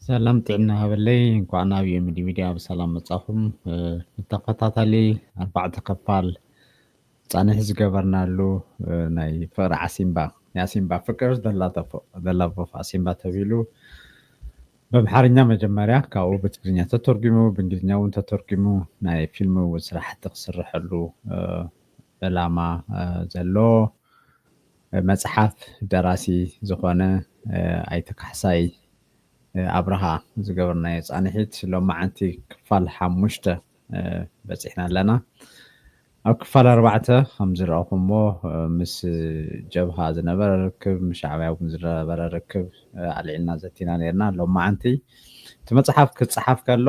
ሰላም ጥዕና ሃበለይ፣ እንኳዕ ናብ ዩኤምዲ ሚድያ ብሰላም መጻኹም። እ፣ ንተኸታታሊ ኣርባዕተ ክፋል ጻንሒ ዝገበርናሉ፣ እ፣ ናይ ፍቕሪ ዓሲምባ፣ የዓሲምባ ፍቅር ዘላተፎ-፣ ዘላበፎ ዓሲምባ ተቢሉ ብኣምሓርኛ መጀመርያ፣ ካብኡ ብትግርኛ ተተርጉሙ፣ ብእንግሊዝኛ እውን ተተርጉሙ፣ ናይ ፊልም እውን ስራሕቲ ክስርሐሉ፣ እ፣ ዕላማ፣ እ፣ ዘሎ መጽሓፍ ደራሲ ዝኾነ፣ እ፣ ኣይተ ካሕሳይ፣ እ፣ ኣብርሃ ዝገበርናዮ ጻንሒት ሎማዓንቲ ክፋል ሓሙሽተ፣ እ፣ በጺሕና ኣለና። ኣብ ክፋል ኣርባዕተ ከም ዝረኣኹምዎ፣ እ፣ ምስ ጀብሃ ዝነበረ ርክብ፣ ምስ ሻዕብያ እውን ዝነበረ ርክብ፣ እ፣ ኣልዒልና ዘቲና ነርና። ሎማዓንቲ እቲ መጽሓፍ ክጸሓፍ ከሎ፣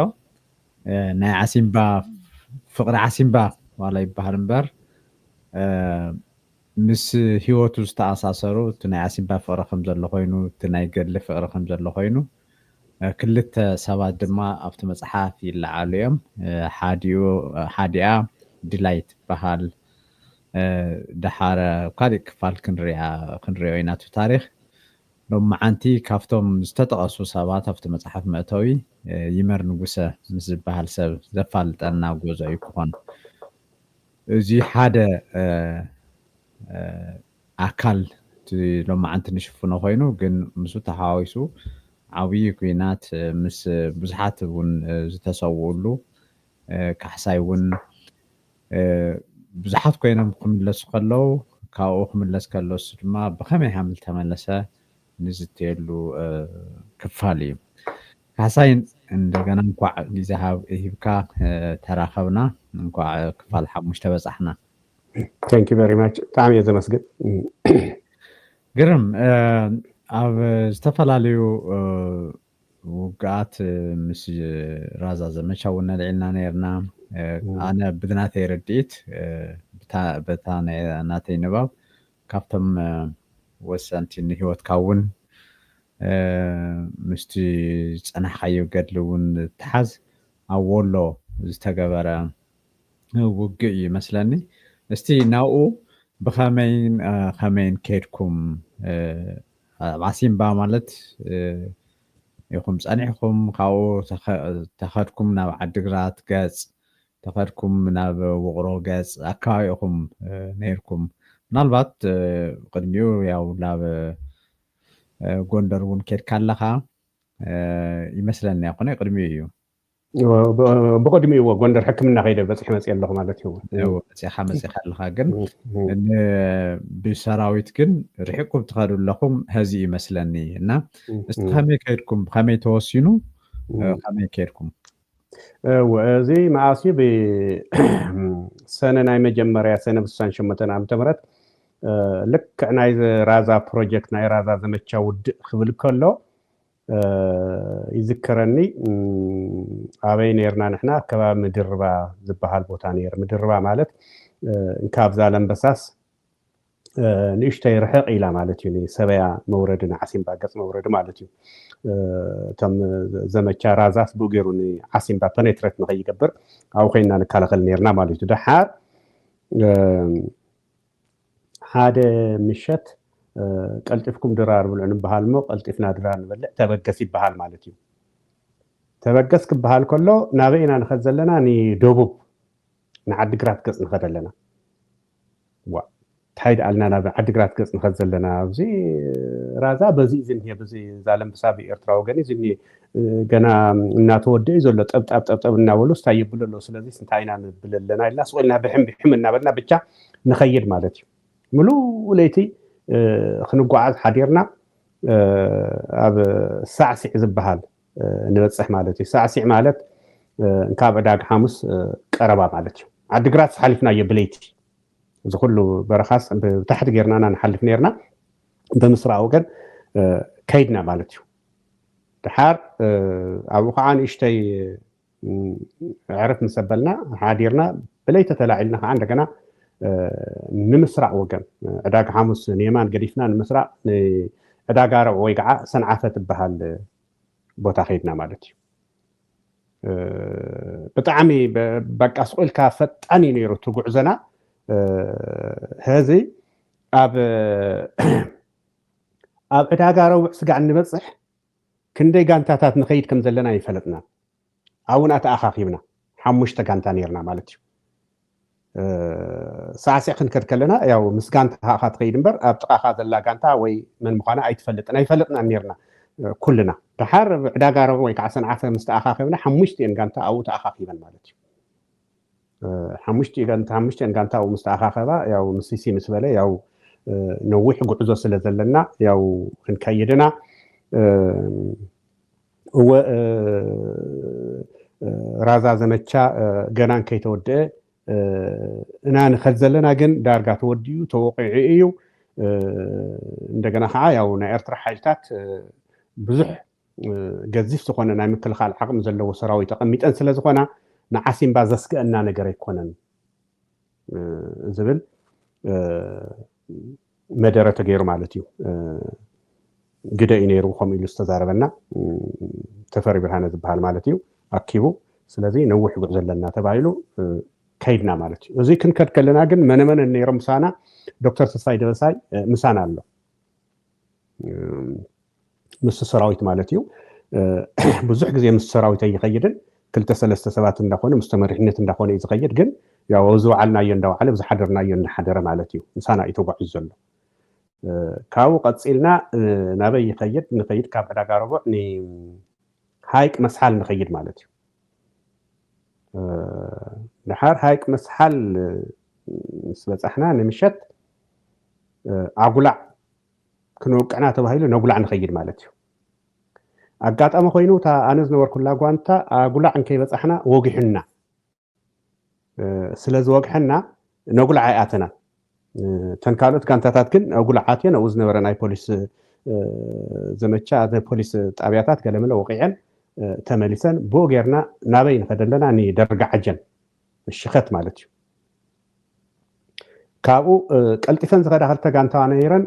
እ፣ ናይ ዓሲምባ፣ ፍቕሪ ዓሲምባ ዋላ ይበሃል እምበር፣ እ፣ ምስ ህይወቱ ዝተኣሳሰሩ፣ እቲ ናይ ዓሲምባ ፍቕሪ ከም ዘሎ ኮይኑ፣ እቲ ናይ ገድሊ ፍቕሪ ከም ዘሎ ኮይኑ፣ እ፣ ክልተ ሰባት ድማ ኣብቲ መጽሓፍ ይለዓሉ እዮም። እ፣ ሓዲኡ፣ ሓዲኣ ድላይ ትበሃል። እ፣ ደሓረ ኣብ ካሊእ ክፋል ክንሪኣ፣ ክንሪኦ ኢና እቲ ታሪኽ። ሎማዓንቲ ካብቶም ዝተጠቐሱ ሰባት ኣብቲ መጽሓፍ መእተዊ፣ እ፣ ይመር ንጉሰ ምስ ዝበሃል ሰብ ዘፋልጠና ጉዕዞ እዩ ክኾን። እዚ ሓደ፣ እ፣ እ፣ ኣካል እቲ ሎማዓንቲ ንሽፍኖ ኮይኑ፣ ግን ምስኡ ተሓዋዊሱ ዓብዪ ኲናት፣ እ፣ ምስ ብዙሓት እውን፣ እ፣ ዝተሰውኡሉ፣ እ፣ ካሕሳይ እውን፣ እ፣ ብዙሓት ኮይኖም ክምለሱ ከለዉ፣ ካብኡ ክምለስ ከሎ እሱ ድማ ብኸመይ ሃም ዝተመለሰ ንዝተየሉ፣ እ፣ ክፋል እዩ። ካሕሳይ፣ እንደገና እንኳዕ ግዜ ሃብ-፣ ሂብካ፣ እ፣ ተራኸብና። እንኳዕ ክፋል ሓሙሽተ በጻሕና። Thank you very much። ብጣዕሚ እየ ዘመስግን። ግርም፣ እ፣ ኣብ ዝተፈላለዩ፣ እ፣ ውግኣት፣ እ፣ ምስ ራዛ ዘመቻ እውን ነልዒልና ነርና። እ፣ ም። ኣነ ብናተይ ርድኢት፣ እ፣ ብታ-፣ በታ ናይ ናተይ ንባብ ካብቶም፣ እ፣ ወሰንቲ ንህይወትካ እውን፣ እ፣ ምስቲ ዝጸናሕካዮ ገድሊ እውን ተሓዝ ኣብ ወሎ ዝተገበረ ውግእ እዩ ይመስለኒ። እስቲ ናብኡ ብኸመይን፣ እ፣ ኸመይን ከድኩም፣ እ፣ ኣብ ዓሲምባ ማለት፣ እ፣ ኢኹም ጸኒሕኩም፣ ካብኡ ተኸ-፣ ተኸድኩም ናብ ዓዲግራት ገጽ፣ ተኸድኩም ናብ ውቕሮ ገጽ ኣከባቢ ኢኹም፣ እ፣ ነይርኩም። ምናልባት፣ እ፣ ቅድሚኡ ያው ናብ፣ እ፣ ጎንደር እውን ከድካ ኣለኻ፣ እ፣ ይመስለኒ፣ ኣይኮነ? ቅድሚኡ እዩ። ብ-፣ ብቕድሚኡ እዎ፣ ጎንደር ሕክምና ከይደ በፂሐ መፅየ ኣለኹ ማለት እዩ። እዎ፣ መፂኻ፣ መፂኻ ኣለኻ። ግን ም፣ ም። ን-፣ ብሰራዊት ግን ርሒቕኩም ትኸዱ ኣለኹም፣ ሀዚ ይመስለኒ። እና ም፣ እስቲ ም። ከመይ ከይድኩም፣ ብኸመይ ተወሲኑ፣ እ፣ ም። ከመይ ከይድኩም? እዎ፣ እዚ መዓስ እዩ? ብ-፣ ሰነ ናይ መጀመርያ፣ ሰነ ብስሳን ሸሞንተን ዓመተ ምህረት፣ እ፣ ልክዕ ናይ ዘ-፣ ራዛ ፕሮጀክት፣ ናይ ራዛ ዘመቻ ውድእ ክብል ከሎ፣ እ፣ ይዝከረኒ። እም፣ ኣበይ ነይርና ንሕና? ኣብ ከባቢ ምድርባ ዝበሃል ቦታ ነይሩ። ምድርባ ማለት፣ እ፣ እንካብ ዛለምበሳስ፣ እ፣ ንእሽተይ ርሕቕ ኢላ ማለት እዩ። ንሰበያ መውረዲ፣ ንዓሲምባ ገጽ መውረዲ ማለት እዩ። እ፣ እቶም ዘመቻ ራዛስ ብኡ ገይሩ ንዓሲምባ ፐኔትሬት ንኸይገብር ኣብኡ ኮይንና ንከላኸል ነይርና ማለት እዩ። ደሓር፣ እ፣ ሓደ ምሸት፣ እ፣ ቀልጢፍኩም ድራር ብልዑ ንበሃል እሞ ቀልጢፍና ድራር ንበልዕ፣ ተበገስ ይበሃል ማለት እዩ። ተበገስ ክበሃል ከሎ ናበይ ኢና ንኸድ ዘለና? ንደቡብ፣ ንዓዲግራት ገጽ ንኸድ ኣለና። ዋ፣ እንታይ ደኣልና ናብ ዓዲግራት ገጽ ንኸድ ዘለና? ኣብዚ ራዛ በዚ እዩ ዝንሄ፣ በዚ ዛለምበሳ ብኤርትራ ወገን እዩ ዝንሄ። እ፣ ገና እናተወድአ እዩ ዘሎ። ጠብጣብ፣ ጠብጠብ እናበሉ ስታይ ይብሉ ኣለዉ። ስለዚ እንታይ ኢና ንብል ኣለና ኢልና ስቕ ኢልና ብሕም፣ ብሕም እናበልና ብቻ ንኸይድ ማለት እዩ። ምሉእ ለይቲ፣ እ፣ ክንጓዓዝ ሓዲርና፣ እ፣ ኣብ ሳዕሲዕ ዝበሃል፣ እ፣ ንበጽሕ ማለት እዩ። ሳዕሲዕ ማለት፣ እ፣ ካብ ዕዳጋ ሓሙስ፣ እ፣ ቀረባ ማለት እዩ። ዓዲግራት ሓሊፍናዮ ብለይቲ። እዚ ኩሉ በረኻስ ብ-፣ ብታሕቲ ጌርና ኢና ንሓልፍ ኔርና። ብምስራቕ ወገን፣ እ፣ ከይድና ማለት እዩ። ደሓር፣ እ፣ ኣብኡ ከዓ ንእሽተይ፣ እ፣ ዕርፍ ምስ ኣበልና ሓዲርና፣ ብለይቲ ተላዒልና ከዓ እንደገና፣ እ፣ ንምስራቕ ወገን፣ እ፣ ዕዳጋ ሓሙስ ንየማን ገዲፍና ንምስራቕ፣ ንዕዳጋ ረብዒ ወይ ከዓ ሰንዓፈ ትበሃል ቦታ ከይድና ማለት እዩ። እ፣ ብጣዕሚ በ-፣ በቃ ስቕ ኢልካ ፈጣን እዩ ነይሩ እቲ ጉዕዞና። እ፣ ሀዚ ኣብ፣ ኣብ ዕዳጋ ረቡዕ ስጋዕ እንበጽሕ፣ ክንደይ ጋንታታት ንኸይድ ከም ዘለና ይፈለጥና። ኣብኡ ንኣ ተኣኻኺብና ሓሙሽተ ጋንታ ነርና ማለት እዩ። ሳዕስዕ ክንከድ ከለና ያው ምስ ጋንታ ኻ ትኸይድ እምበር ኣብ ጥቓኻ ዘላ ጋንታ ወይ መን ምዃና ኣይትፈልጥን ኣይፈለጥናን ነርና ኩልና። ድሓር ዕዳጋ ረቡዕ ወይ ከዓ ሰንዓፈ ምስ ተኣኻኸብና ሓሙሽቲኤን ጋንታ ኣብኡ ተኣኻኺበን ማለት እዩ። ሓሙሽቲኤን ጋንታ ኣብኡ ምስ ተኣኻኸባ ያው ምስ ሲ ምስ በለ ያው ነዊሕ ጉዕዞ ስለ ዘለና ያው ክንከይድና እወ ራዛ ዘመቻ ገና እንከይተወደአ እና ንኸድ ዘለና ግን ዳርጋ ተወዲኡ ተወቂዑ እዩ። እንደገና ከዓ ያው ናይ ኤርትራ ሓይልታት ብዙሕ ገዚፍ ዝኾነ ናይ ምክልኻል ዓቕሚ ዘለዎ ሰራዊት ኣቐሚጠን ስለ ዝኾና ንዓሲምባ ዘስግአና ነገር ኣይኮነን ዝብል መደረ ተገይሩ ማለት እዩ። ግደ እዩ ነይሩ ከምኡ ኢሉ ዝተዛረበና ተፈሪ ብርሃነ ዝበሃል ማለት እዩ ኣኪቡ። ስለዚ ነዊሕ ጉዕዞ ኣለና ተባሂሉ ከይድና ማለት እዩ። እዚ ክንከድ ከለና ግን መነመን ነይሮም ምሳና? ዶክተር ተስፋይ ደበሳይ ምሳና ኣሎ። ምስ ሰራዊት ማለት እዩ። ብዙሕ ግዜ ምስ ሰራዊት ኣይኸይድን ክልተ ሰለስተ ሰባት እንዳኾነ ምስ ተመሪሕነት እንዳኾነ እዩ ዝኸይድ። ግን ያው ዝወዓልናዮ እንዳወዓለ ዝሓደርናዮ እንዳሓደረ ማለት እዩ። ምሳና እዩ ተጓዒዙ ዘሎ። ካብኡ ቀፂልና ናበይ ይኸይድ? ንኸይድ ካብ ዕዳጋ ረቡዕ ንሃይቅ መስሓል ንኸይድ ማለት እዩ። ድሓር ሃይቅ መስሓል ምስ በፃሕና ንምሸት ኣጉላዕ ክንወቅዕና ተባሂሉ ነጉላዕ ንኸይድ ማለት እዩ። ኣጋጣሚ ኮይኑ እታ ኣነ ዝነበርኩላ ጓንታ ኣጉላዕ እንከይበፃሕና ወጊሑና። ስለ ዝወግሐና ነጉላዕ ኣይኣተናን። እተን ካልኦት ጋንታታት ግን ኣጉላዕ ኣትየን ኣብኡ ዝነበረ ናይ ፖሊስ ዘመቻ ናይ ፖሊስ ጣብያታት ገለመለ ወቂዐን ተመሊሰን ብኡ ጌርና ናበይ ንኸደ ኣለና ንደርጋ ዓጀን ሽኸት ማለት እዩ። ካብኡ ቀልጢፈን ዝኸዳ ክልተ ጋንታ ነይረን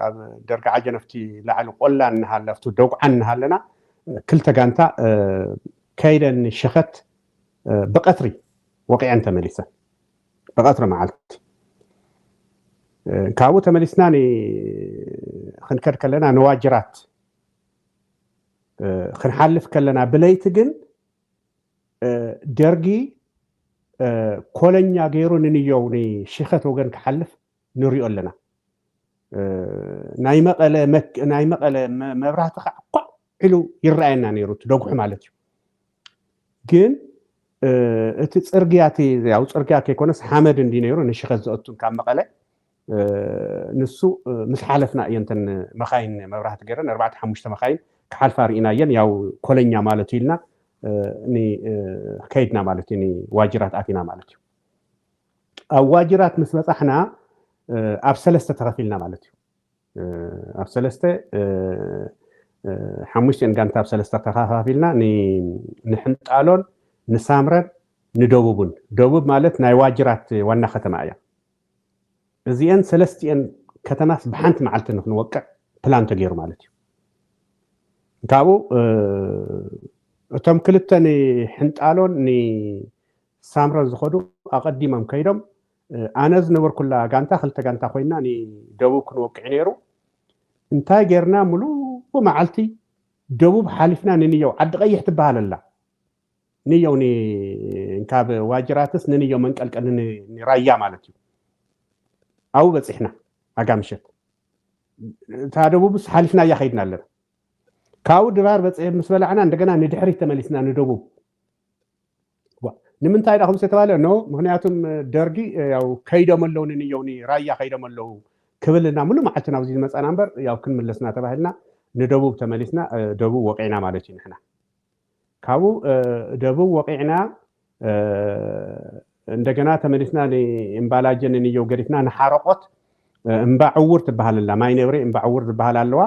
ኣብ ደርጋ ዓጀን ኣብቲ ላዕሊ ቆላ እንሃለ ኣብቲ ደጉዓን እንሃለና ክልተ ጋንታ ከይደን ሽኸት ብቐትሪ ወቂዐን ተመሊሰን ብቐትሪ መዓልቲ ካብኡ ተመሊስና ክንከድ ከለና ንዋጅራት ክንሓልፍ ከለና ብለይቲ ግን ደርጊ ኮለኛ ገይሩ ንንየው ንሽኸት ወገን ክሓልፍ ንሪኦ ኣለና። ናይ መቐለ መብራህቲ ከዓ ኳዕ ኢሉ ይረኣየና ነይሩ እቲ ደጉሑ ማለት እዩ። ግን እቲ ፅርግያ እቲ ያው ፅርግያ ከይኮነስ ሓመድ እንዲ ነይሩ ንሽኸት ዘእቱን ካብ መቐለ ንሱ ምስ ሓለፍና እየን እተን መኻይን መብራህቲ ገይረን ኣርባዕተ ሓሙሽተ መኻይን ክሓልፋ ርኢናየን። ያው ኮለኛ ማለት እዩ ኢልና ከይድና ማለት እዩ። ዋጅራት ኣቲና ማለት እዩ። ኣብ ዋጅራት ምስ በፃሕና ኣብ ሰለስተ ተኸፊልና ማለት እዩ። ኣብ ሰለስተ ሓሙሽተን ጋንታ ኣብ ሰለስተ ተኸፋፊልና ንሕንጣሎን ንሳምረን ንደቡብን። ደቡብ ማለት ናይ ዋጅራት ዋና ከተማ እያ። እዚአን ሰለስቲአን ከተማስ ብሓንቲ መዓልቲ ንክንወቅዕ ፕላን ተገይሩ ማለት እዩ። ካብኡ እቶም ክልተ ንሕንጣሎን ንሳምረን ዝኸዱ ኣቐዲሞም ከይዶም ኣነ ዝነበርኩላ ጋንታ ክልተ ጋንታ ኮይና ንደቡብ ክንወቅዕ ነይሩ። እንታይ ጌርና ሙሉእ መዓልቲ ደቡብ ሓሊፍና ንንየው ዓዲ ቀይሕ ትበሃል ኣላ ንየው ካብ ዋጅራትስ ንንየው መንቀልቀል ንራያ ማለት እዩ። ኣብኡ በፂሕና ኣጋ ምሸት እታ ደቡብስ ሓሊፍና እያ ከይድና ኣለና። ካብኡ ድራር በፂሕ ምስ በላዕና እንደገና ንድሕሪት ተመሊስና ንደቡብ ንምንታይ ዳ ከምዚ ተባለ ኖ ምክንያቱም ደርጊ ያው ከይዶም ኣለዉ ንንየው ራያ ከይዶም ኣለዉ ክብልና ሙሉ መዓልቲ ናብዚ ዝመፃና እምበር ያው ክንምለስና ተባሂልና ንደቡብ ተመሊስና ደቡብ ወቂዕና ማለት እዩ። ንሕና ካብኡ ደቡብ ወቂዕና እንደገና ተመሊስና ንእምባላጀ ንንየው ገዲፍና ንሓረቆት እምባ ዕውር ትበሃል ኣላ ማይ ነብሪ እምባ ዕውር ዝበሃል ኣለዋ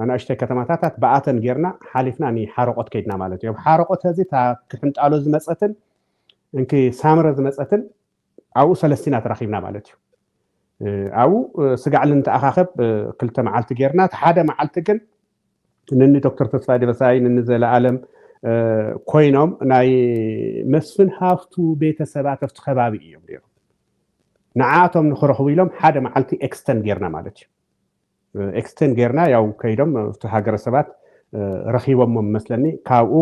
ኣናእሽተይ ከተማታታት ብኣተን ጌርና ሓሊፍና ንሓረቆት ከይድና ማለት እዩ። ኣብ ሓረቆት እዚ እታ ክሕንጣሎ ዝመፀትን እንኪ ሳምረ ዝመፀትን ኣብኡ ሰለስቲና ተራኺብና ማለት እዩ። ኣብኡ ስጋዕ ልንተኣኻኸብ ክልተ መዓልቲ ጌርና እቲ ሓደ መዓልቲ ግን ንኒ ዶክተር ተስፋይ ደበሳይ ንኒ ዘለኣለም ኮይኖም ናይ መስፍን ሃፍቱ ቤተሰባት ኣብቲ ከባቢ እዮም ነይሮም። ንዓቶም ንክረኽቡ ኢሎም ሓደ መዓልቲ ኤክስተን ጌርና ማለት እዩ። ኤክስተን ጌርና ያው ከይዶም ኣብቲ ሃገረ ሰባት ረኺቦሞም መስለኒ። ካብኡ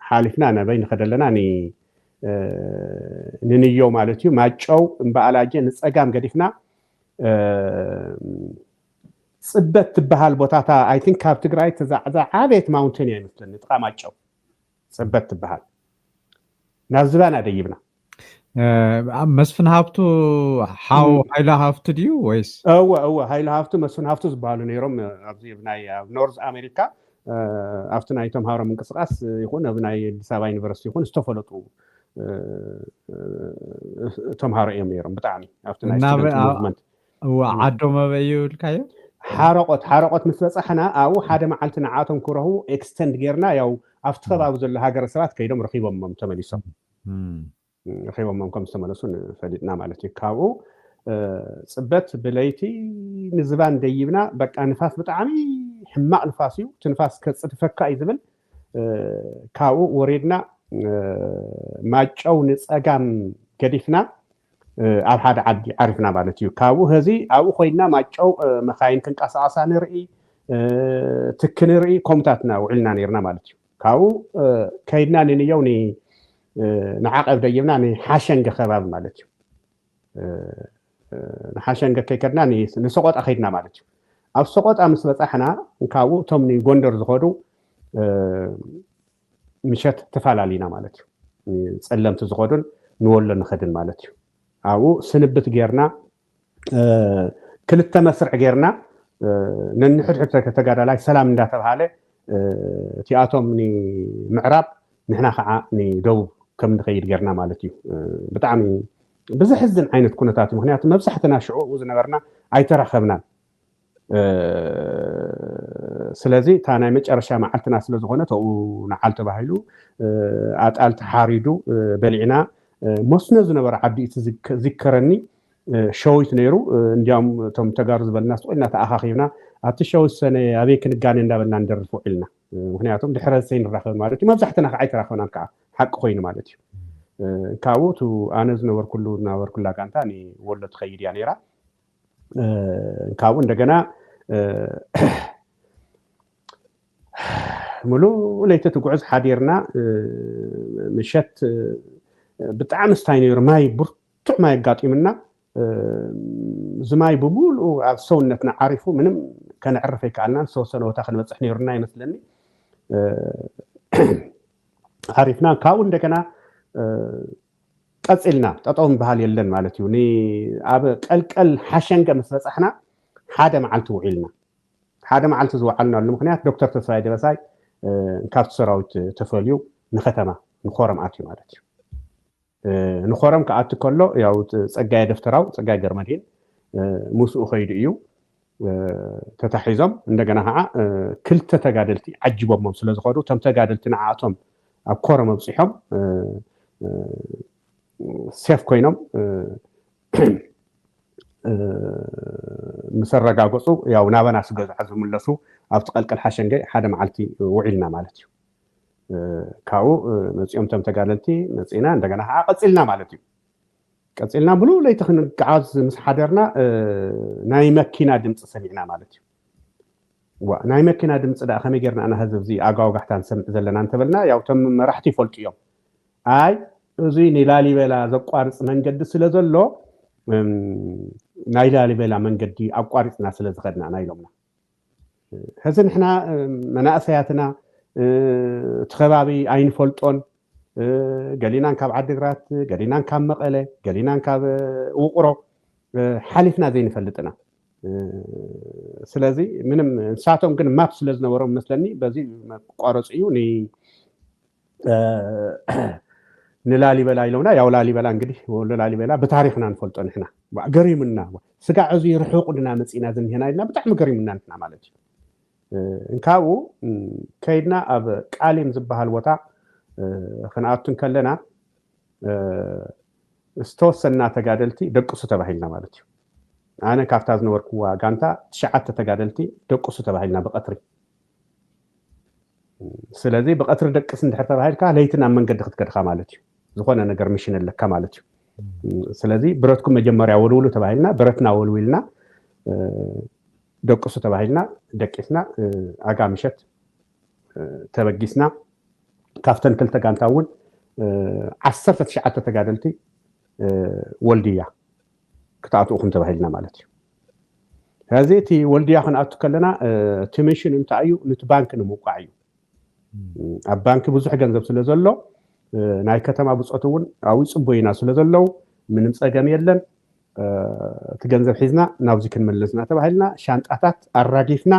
ሓሊፍና ነበይ ንኸደለና ንንዮ ማለት እዩ። ማጨው እምበኣላጀ ንፀጋም ገዲፍና፣ ፅበት ትበሃል ቦታታ፣ ኣይን ካብ ትግራይ ተዛዕዛ ዓቤት ማውንቴን እያ ይመስለኒ፣ ጥቓ ማጨው ፅበት ትበሃል። ናብ ዝባና ደይብና። መስፍን ሃብቱ ሓው ሃይለ ሃፍቱ ድዩ ወይስ? እወ እወ፣ ሃይለ ሃፍቱ፣ መስፍን ሃፍቱ ዝበሃሉ ነይሮም። ኣብዚ ናይ ኖርዝ ኣሜሪካ ኣብቲ ናይ ተምሃሮ ምንቅስቃስ ይኹን ኣብ ናይ ኣዲስ ኣበባ ዩኒቨርሲቲ ይኹን ዝተፈለጡ ተምሃሮ እዮም ነይሮም። ብጣዕሚ ኣብቲ ናይ ሞቭመንት ዓዶ መበዩ ኢልካዮ። ሓረቆት ሓረቆት ምስ በፃሕና ኣብኡ ሓደ መዓልቲ ንዓቶም ክረኽቡ ኤክስተንድ ጌርና፣ ያው ኣብቲ ከባቢ ዘሎ ሃገረ ሰባት ከይዶም ረኺቦሞም ተመሊሶም ረኺቦሞም ከም ዝተመለሱ ፈሊጥና ማለት እዩ። ካብኡ ፅበት ብለይቲ ንዝባን ደይብና፣ በቃ ንፋስ ብጣዕሚ ሕማቕ ንፋስ እዩ፣ እቲ ንፋስ ከፅድፈካ እዩ ዝብል። ካብኡ ወሪድና ማጨው ንፀጋም ገዲፍና ኣብ ሓደ ዓዲ ዓሪፍና ማለት እዩ። ካብኡ ሀዚ ኣብኡ ኮይና ማጨው መካይን ክንቀሳቀሳ ንርኢ፣ ትኪ ንርኢ፣ ከምኡታትና ውዒልና ነርና ማለት እዩ። ካብኡ ከይድና ንንየው ንዓቐብ ደይብና ንሓሸንገ ከባቢ ማለት እዩ። ንሓሸንገ ከይከድና ንሰቆጣ ከይድና ማለት እዩ። ኣብ ሰቆጣ ምስ በፃሕና ካብኡ እቶም ንጎንደር ዝኸዱ ምሸት ተፈላለዩና ማለት እዩ። ጸለምቲ ዝኸዱን ንወሎ ንኸድን ማለት እዩ። ኣብኡ ስንብት ጌርና ክልተ መስርዕ ጌርና ነንሕድሕድ ተጋዳላይ ሰላም እንዳተባሃለ እቲኣቶም ንምዕራብ ንሕና ከዓ ንደቡብ ከም ንኸይድ ጌርና ማለት እዩ። ብጣዕሚ ብዘሕዝን ዓይነት ኩነታት እዩ። ምክንያቱ መብዛሕትና ሽዑ ዝነበርና ኣይተራኸብናን። ስለዚ እታ ናይ መጨረሻ መዓልትና ስለዝኾነ ተኡ ንዓል ተባሂሉ ኣጣል ተሓሪዱ በሊዕና። መስኖ ዝነበረ ዓዲ እቲ ዝከረኒ ሸዊት ነይሩ። እንዲያውም እቶም ተጋሩ ዝበልና ስቕ ኢልና ተኣኻኺብና ኣብቲ ሸዊት ሰነ ኣበይ ክንጋነ እንዳበልና ንደርፍ ውዒልና። ምክንያቱም ድሕረ ሰይ ንራኸብ ማለት እዩ። መብዛሕትና ከዓ ኣይተራኸብናን ከዓ ሓቂ ኮይኑ ማለት እዩ። ካብኡ እቲ ኣነ ዝነበርኩሉ ዝነበርኩላ ጋንታ ንወሎ ትኸይድ እያ ነይራ። ካብኡ እንደገና ሙሉእ ለይቲ ትጉዕዝ ሓዲርና ምሸት ብጣዕሚ ስታይ ነይሩ። ማይ ብርቱዕ ማይ ኣጋጢምና እዚ ማይ ብሙሉኡ ኣብ ሰውነትና ዓሪፉ ምንም ከነዕርፍ ኣይከኣልናን። ዝተወሰነ ቦታ ክንበፅሕ ነይሩና ይመስለኒ። ዓሪፍና ካብኡ እንደገና ቀፂልና ጠጠው ምበሃል የለን ማለት እዩ። ኣብ ቀልቀል ሓሸንገ ምስ በፃሕና ሓደ መዓልቲ ውዒልና። ሓደ መዓልቲ ዝወዓልናሉ ምክንያት ዶክተር ተስፋይ ደበሳይ ካብቲ ሰራዊት ተፈልዩ ንከተማ ንኮረም ኣትዩ ማለት እዩ። ንኮረም ክኣቲ ከሎ ያው ፀጋየ ደፍተራው ፀጋየ ገርመድህን ምስኡ ከይዱ እዩ ተታሒዞም። እንደገና ከዓ ክልተ ተጋደልቲ ዓጅቦሞም ስለዝኸዱ እቶም ተጋደልቲ ንዓኣቶም ኣብ ኮረም ኣብፂሖም ሴፍ ኮይኖም ምስ ኣረጋገፁ ያው ናበና ስገዝዖ ዝምለሱ ኣብቲ ቀልቀል ሓሸንገ ሓደ መዓልቲ ውዒልና ማለት እዩ። ካብኡ መፂኦም ቶም ተጋደልቲ መፂና እንደገና ከዓ ቀፂልና ማለት እዩ። ቀፂልና ሙሉእ ለይቲ ክንገዓዝ ምስ ሓደርና ናይ መኪና ድምፂ ሰሚዕና ማለት እዩ። ዋ ናይ መኪና ድምፂ ደኣ ከመይ ጌርና ኣና ህዝብ እዚ ኣጋውጋሕታ ንሰምዕ ዘለና እንተበልና ያው ቶም መራሕቲ ይፈልጡ እዮም። ኣይ እዚ ንላሊበላ ዘቋርፅ መንገዲ ስለ ዘሎ ናይ ላሊበላ መንገዲ ኣቋሪፅና ስለ ዝኸድና ኢና ኢሎምና። ሕዚ ንሕና መናእሰያትና እቲ ከባቢ ኣይንፈልጦን። ገሊናን ካብ ዓዲግራት፣ ገሊናን ካብ መቐለ፣ ገሊናን ካብ ውቕሮ ሓሊፍና ዘይንፈልጥና። ስለዚ ምንም ንሳቶም ግን ማፕ ስለ ዝነበሮም መስለኒ በዚ መቋረፂ እዩ ንላሊበላ ኢሎምና። ያው ላሊበላ እንግዲህ ወሎ ላሊበላ ብታሪክና ንፈልጦ ንሕና። ገሪሙና። ስጋዕ እዚ ርሑቕ ድና መፂና ዝኒሄና ኢልና ብጣዕሚ ገሪሙና ንሕና ማለት እዩ። እንካብኡ ከይድና ኣብ ቃሊም ዝበሃል ቦታ ክንኣቱ እንከለና ዝተወሰና ተጋደልቲ ደቅሱ ተባሂልና ማለት እዩ። ኣነ ካብታ ዝነበርኩዋ ጋንታ ትሽዓተ ተጋደልቲ ደቅሱ ተባሂልና ብቐትሪ። ስለዚ ብቐትሪ ደቅስ እንድሕር ተባሂልካ ለይቲ ናብ መንገዲ ክትከድካ ማለት እዩ። ዝኾነ ነገር ሚሽን ኣለካ ማለት እዩ። ስለዚ ብረትኩም መጀመርያ ወልውሉ ተባሂልና ብረትና ወልዊልና ደቅሱ ተባሂልና ደቂስና፣ ኣጋ ምሸት ተበጊስና። ካብተን ክልተ ጋንታ እውን ዓሰርተ ትሽዓተ ተጋደልቲ ወልድያ ክትኣትኡ ኢኹም ተባሂልና ማለት እዩ። ስለዚ እቲ ወልድያ ክንኣቱ ከለና እቲ ሚሽን እንታይ እዩ? ነቲ ባንክ ንምውቃዕ እዩ። ኣብ ባንክ ብዙሕ ገንዘብ ስለ ዘሎ ናይ ከተማ ብፆት እውን ኣብኡ ይፅበዩና ስለ ዘለዉ ምንም ፀገም የለን። እቲ ገንዘብ ሒዝና ናብዚ ክንምለስ ኢና ተባሂልና ሻንጣታት ኣራጊፍና፣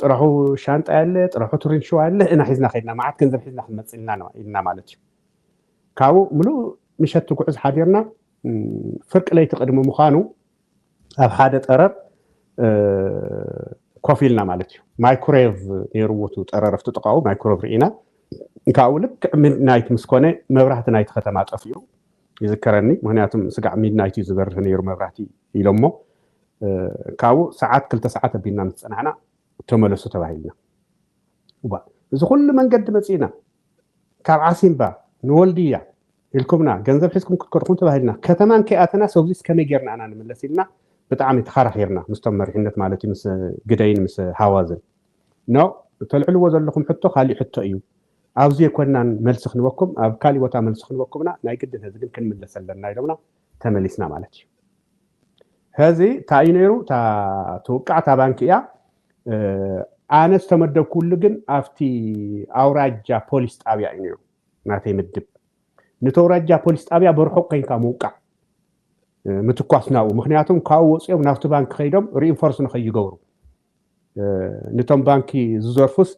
ጥረሑ ሻንጣ የለ፣ ጥረሑ ትሪንሽዋ የለ፣ እና ሒዝና ከድና፣ መዓት ገንዘብ ሒዝና ክንመፅእ ኢልና ኢልና ማለት እዩ። ካብኡ ምሉእ ምሸት ትጉዕዝ ሓዲርና፣ ፍርቂ ለይቲ ቅድሚ ምዃኑ ኣብ ሓደ ጠረር ኮፍ ኢልና ማለት እዩ። ማይክሮዌቭ ነይርዎ እቲ ጠረር፣ ኣብቲ ጥቃኡ ማይክሮዌቭ ርኢና። ካብኡ ልክዕ ሚድናይት ምስ ኮነ መብራህቲ ናይቲ ከተማ ጠፊኡ ይዝከረኒ። ምክንያቱም ስጋዕ ሚድናይት እዩ ዝበርህ ነይሩ መብራህቲ ኢሎሞ። ካብኡ ሰዓት ክልተ ሰዓት ኣቢልና ምስ ፀናሕና ተመለሱ ተባሂልና። እዋ፣ እዚ ኩሉ መንገዲ መፂእና ካብ ዓሲምባ ንወልድያ ኢልኩምና፣ ገንዘብ ሒዝኩም ክትከድኩም ተባሂልና፣ ከተማን ከይኣተና ሰብዚስ ከመይ ጌርና ኣና ንምለስ ኢልና ብጣዕሚ ተኻራኺርና ምስቶም መሪሕነት ማለት እዩ፣ ምስ ግደይን ምስ ሃዋዝን። ኖ፣ ተልዕልዎ ዘለኹም ሕቶ ካሊእ ሕቶ እዩ። ኣብዚ የኮናን መልሲ ክንበኩም፣ ኣብ ካሊእ ቦታ መልሲ ክንበኩምና፣ ናይ ግድን ህዚ ግን ክንምለስ ኣለና ኢሎምና ተመሊስና ማለት እዩ። ሕዚ እንታይ እዩ ነይሩ? እታ ትውቃዕ እታ ባንክ እያ። ኣነ ዝተመደብኩሉ ግን ኣብቲ ኣውራጃ ፖሊስ ጣብያ እዩ ነይሩ ናተይ ምድብ። ነቲ ኣውራጃ ፖሊስ ጣብያ ብርሑቕ ኮይንካ ምውቃዕ፣ ምትኳስ ናብኡ። ምክንያቱም ካብኡ ወፂኦም ናብቲ ባንክ ከይዶም ሪኢንፎርስ ንኸይገብሩ፣ ነቶም ባንኪ ዝዘርፉስ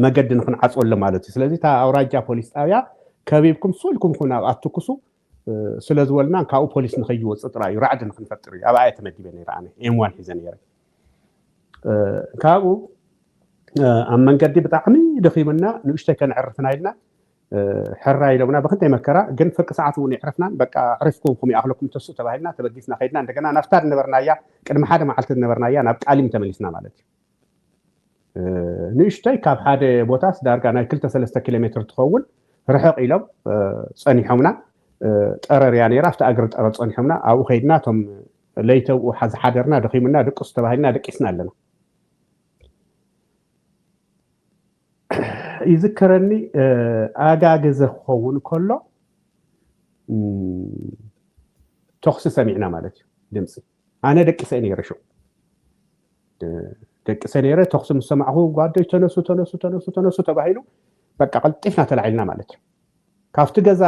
መገዲ ንክንዓፅወሎም ማለት እዩ። ስለዚ እታ ኣውራጃ ፖሊስ ጣብያ ከቢብኩም ስኢልኩም ኩን ኣብኣ ትኩሱ ስለ ዝበሉና ካብኡ ፖሊስ ንኸይወፅእ ጥራይ እዩ፣ ራዕዲ ንክንፈጥር እዩ። ኣብኣ እየ ተመዲበ ነይረ፣ ኣነ ኤም ዋን ሒዘ ነይረ። ካብኡ ኣብ መንገዲ ብጣዕሚ ደኺምና ንእሽተይ ከነዕርፍና ኢልና ሕራ ኢሎምና ብክንደይ መከራ፣ ግን ፍርቂ ሰዓት እውን የዕረፍናን። በቃ ኣዕሪፍኩም ኩም ይኣኽለኩም ተሱ ተባሂልና ተበጊስና ከይድና እንደገና ናብታ ዝነበርናያ ቅድሚ ሓደ መዓልቲ ዝነበርናያ ናብ ቃሊም ተመሊስና ማለት እዩ። ንእሽተይ ካብ ሓደ ቦታስ ዳርጋ ናይ ክልተ ሰለስተ ኪሎ ሜትር ትኸውን ርሕቕ ኢሎም ፀኒሖምና። ጠረር እያ ነይራ፣ ኣብቲ ኣግሪ ጠረር ፀኒሖምና። ኣብኡ ከይድና እቶም ለይተብኡ ዝሓደርና ደኺምና ድቅሱ ተባሂልና ደቂስና ኣለና። ይዝከረኒ ኣጋገዘ ክኸውን ከሎ ተኽሲ ሰሚዕና ማለት እዩ፣ ድምፂ። ኣነ ደቂሰ ነይረ ሽዑ፣ ደቂሰ ነይረ። ተኽሲ ምስ ሰማዕኹ ጓደይ ተነሱ ተነሱ ተነሱ ተነሱ ተባሂሉ በቃ ቀልጢፍና ተላዒልና ማለት እዩ። ካብቲ ገዛ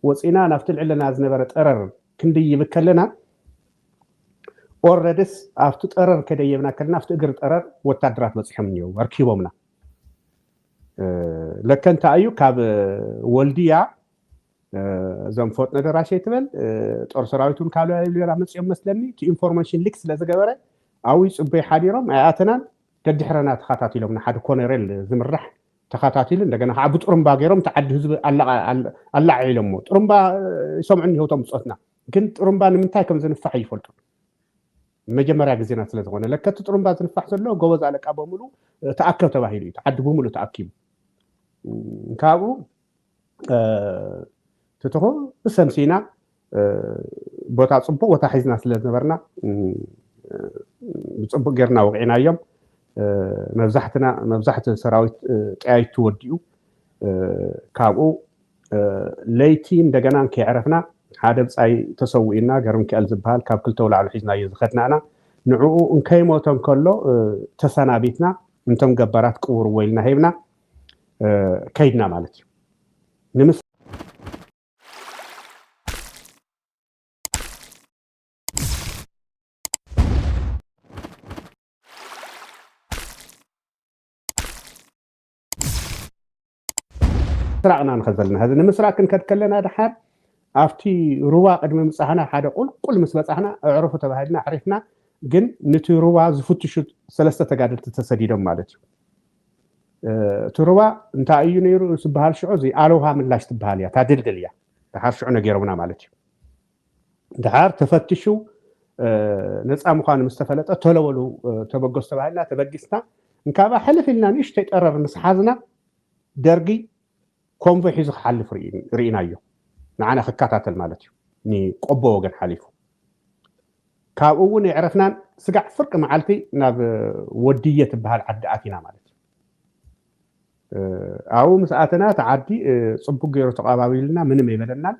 ወፂና ናብቲ ልዕለና ዝነበረ ጠረር ክንድይብ ከለና ኦረድስ ኣብቲ ጠረር ከደየብና ከለና ኣብቲ እግሪ ጠረር ወታደራት በፂሖም እኒው ኣርኪቦምና። ለከ እንታይ እዩ ካብ ወልድያ እዞም ፎጥነ ደራሽ ኣይትበል ጦር ሰራዊት እውን ካብ ሌላ መፅኦም መስለኒ እቲ ኢንፎርሜሽን ሊክ ስለ ዝገበረ ኣብኡ ይፅበዩ ሓዲሮም ኣይኣተናን። ደድሕረና ተኸታቲሎም ንሓደ ኮነሬል ዝምራሕ ተኸታቲሉ እንደገና ከዓ ብጥሩምባ ገይሮም እቲ ዓዲ ህዝቢ ኣላዓዒሎሞ ጥሩምባ ይሰምዑ እኒሆ እቶም ብፆትና ግን ጥሩምባ ንምንታይ ከም ዝንፋሕ ይፈልጡ። መጀመርያ ግዜና ስለ ዝኾነ ለከ እቲ ጥሩምባ ዝንፋሕ ዘሎ ጎበዝ ኣለቃ በሙሉ ተኣከብ ተባሂሉ እዩ። እቲ ዓዲ ብምሉ ተኣኪቡ ካብኡ ትትኹ ብሰምሲና ቦታ ፅቡቅ ቦታ ሒዝና ስለ ዝነበርና ብፅቡቅ ጌርና ወቂዕናዮም። መብዛሕትና መብዛሕቲ ሰራዊት ጠያይቱ ወዲኡ ካብኡ ለይቲ እንደገና ከይዕረፍና ሓደ ብፃይ ተሰዊኡና ገርም ክኣል ዝበሃል ካብ ክልተ ውላዕሉ ሒዝናዮ ዝኸድናና ንዕኡ እንከይሞተ እንከሎ ተሰናቢትና እንቶም ገባራት ቅውርዎ ኢልና ሂብና ከይድና ማለት እዩ። ንምስ ምስራቅና ንኸድ ዘለና ሕዚ ንምስራቅ ክንከድ ከለና ድሓር ኣብቲ ሩባ ቅድሚ ምብፃሕና ሓደ ቁልቁል ምስ በፃሕና ኣዕርፉ ተባሂልና ኣዕሪፍና። ግን ነቲ ሩባ ዝፍትሹ ሰለስተ ተጋደልቲ ተሰዲዶም ማለት እዩ። እቲ ሩባ እንታይ እዩ ነይሩ ዝበሃል ሽዑ እዚ ኣለውሃ ምላሽ ትበሃል እያ፣ እታ ድልድል እያ። ድሓር ሽዑ ነጊሮምና ማለት እዩ። ድሓር ተፈትሹ ነፃ ምዃኑ ምስ ተፈለጠ ተለወሉ ተበገሱ ተባሂልና ተበጊስና። እንካብኣ ሕልፍ ኢልና ንእሽተይ ጠረር ምስ ሓዝና ደርጊ ኮንቮይ ሒዙ ክሓልፍ ርኢናዮ። ንዓና ክከታተል ማለት እዩ። ንቆቦ ወገን ሓሊፉ ካብኡ እውን የዕረፍናን ስጋዕ ፍርቂ መዓልቲ ናብ ወድየ ትበሃል ዓዲ ኣቲና ማለት እዩ። ኣብኡ ምስ ኣተና እቲ ዓዲ ፅቡቅ ገይሩ ተቐባቢልና፣ ምንም ኣይበለናን።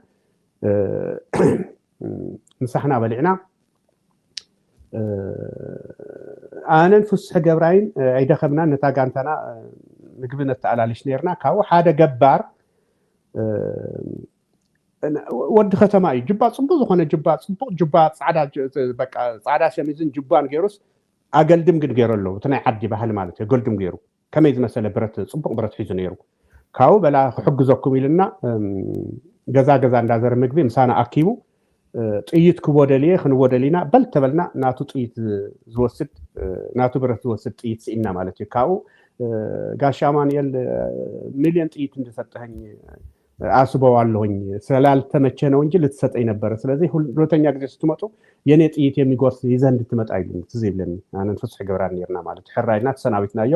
ምሳሕና በሊዕና ኣነን ፍስሒ ገብራይን ኣይደኸምናን። ነታ ጋንታና ምግቢ ነተኣላልሽ ነርና። ካብኡ ሓደ ገባር ወዲ ከተማ እዩ። ጅባ ፅቡቅ ዝኾነ ጅባ፣ ፅቡቅ ጅባ፣ ፃዕዳ ጅ- በቃ ፃዕዳ ሸሚዝን ጅባን ገይሩስ ኣገልድም ግን ገይሩ ኣለዉ። እቲ ናይ ዓዲ ባህሊ ማለት እዩ። ኣገልድም ገይሩ ከመይ ዝመሰለ ብረት፣ ፅቡቅ ብረት ሒዙ ነይሩ። ካብኡ በላ ክሕግዘኩም ኢልና ገዛ ገዛ እንዳዘረ ምግቢ ምሳና ኣኪቡ ጥይት ክወደል እየ ክንወደል ኢና በል ተበልና፣ ናቱ ጥይት ዝወስድ ናቱ ብረት ዝወስድ ጥይት ስኢንና ማለት እዩ። ካብኡ ጋሻ ኣማኑኤል ሚልዮን ጥይት እንደሰጠኸኝ አስበዋለሁኝ፣ ስላልተመቸ ነው እንጂ ልትሰጠኝ ነበረ። ስለዚህ ሁለተኛ ጊዜ ስትመጡ የኔ ጥይት የሚጎርስ ይዘህ እንድትመጣ ኢሉኒ ትዝ ይብለኒ። ኣነን ፍስሒ ገብራን ነርና ማለት ሕራይና ተሰናቢትናዮ።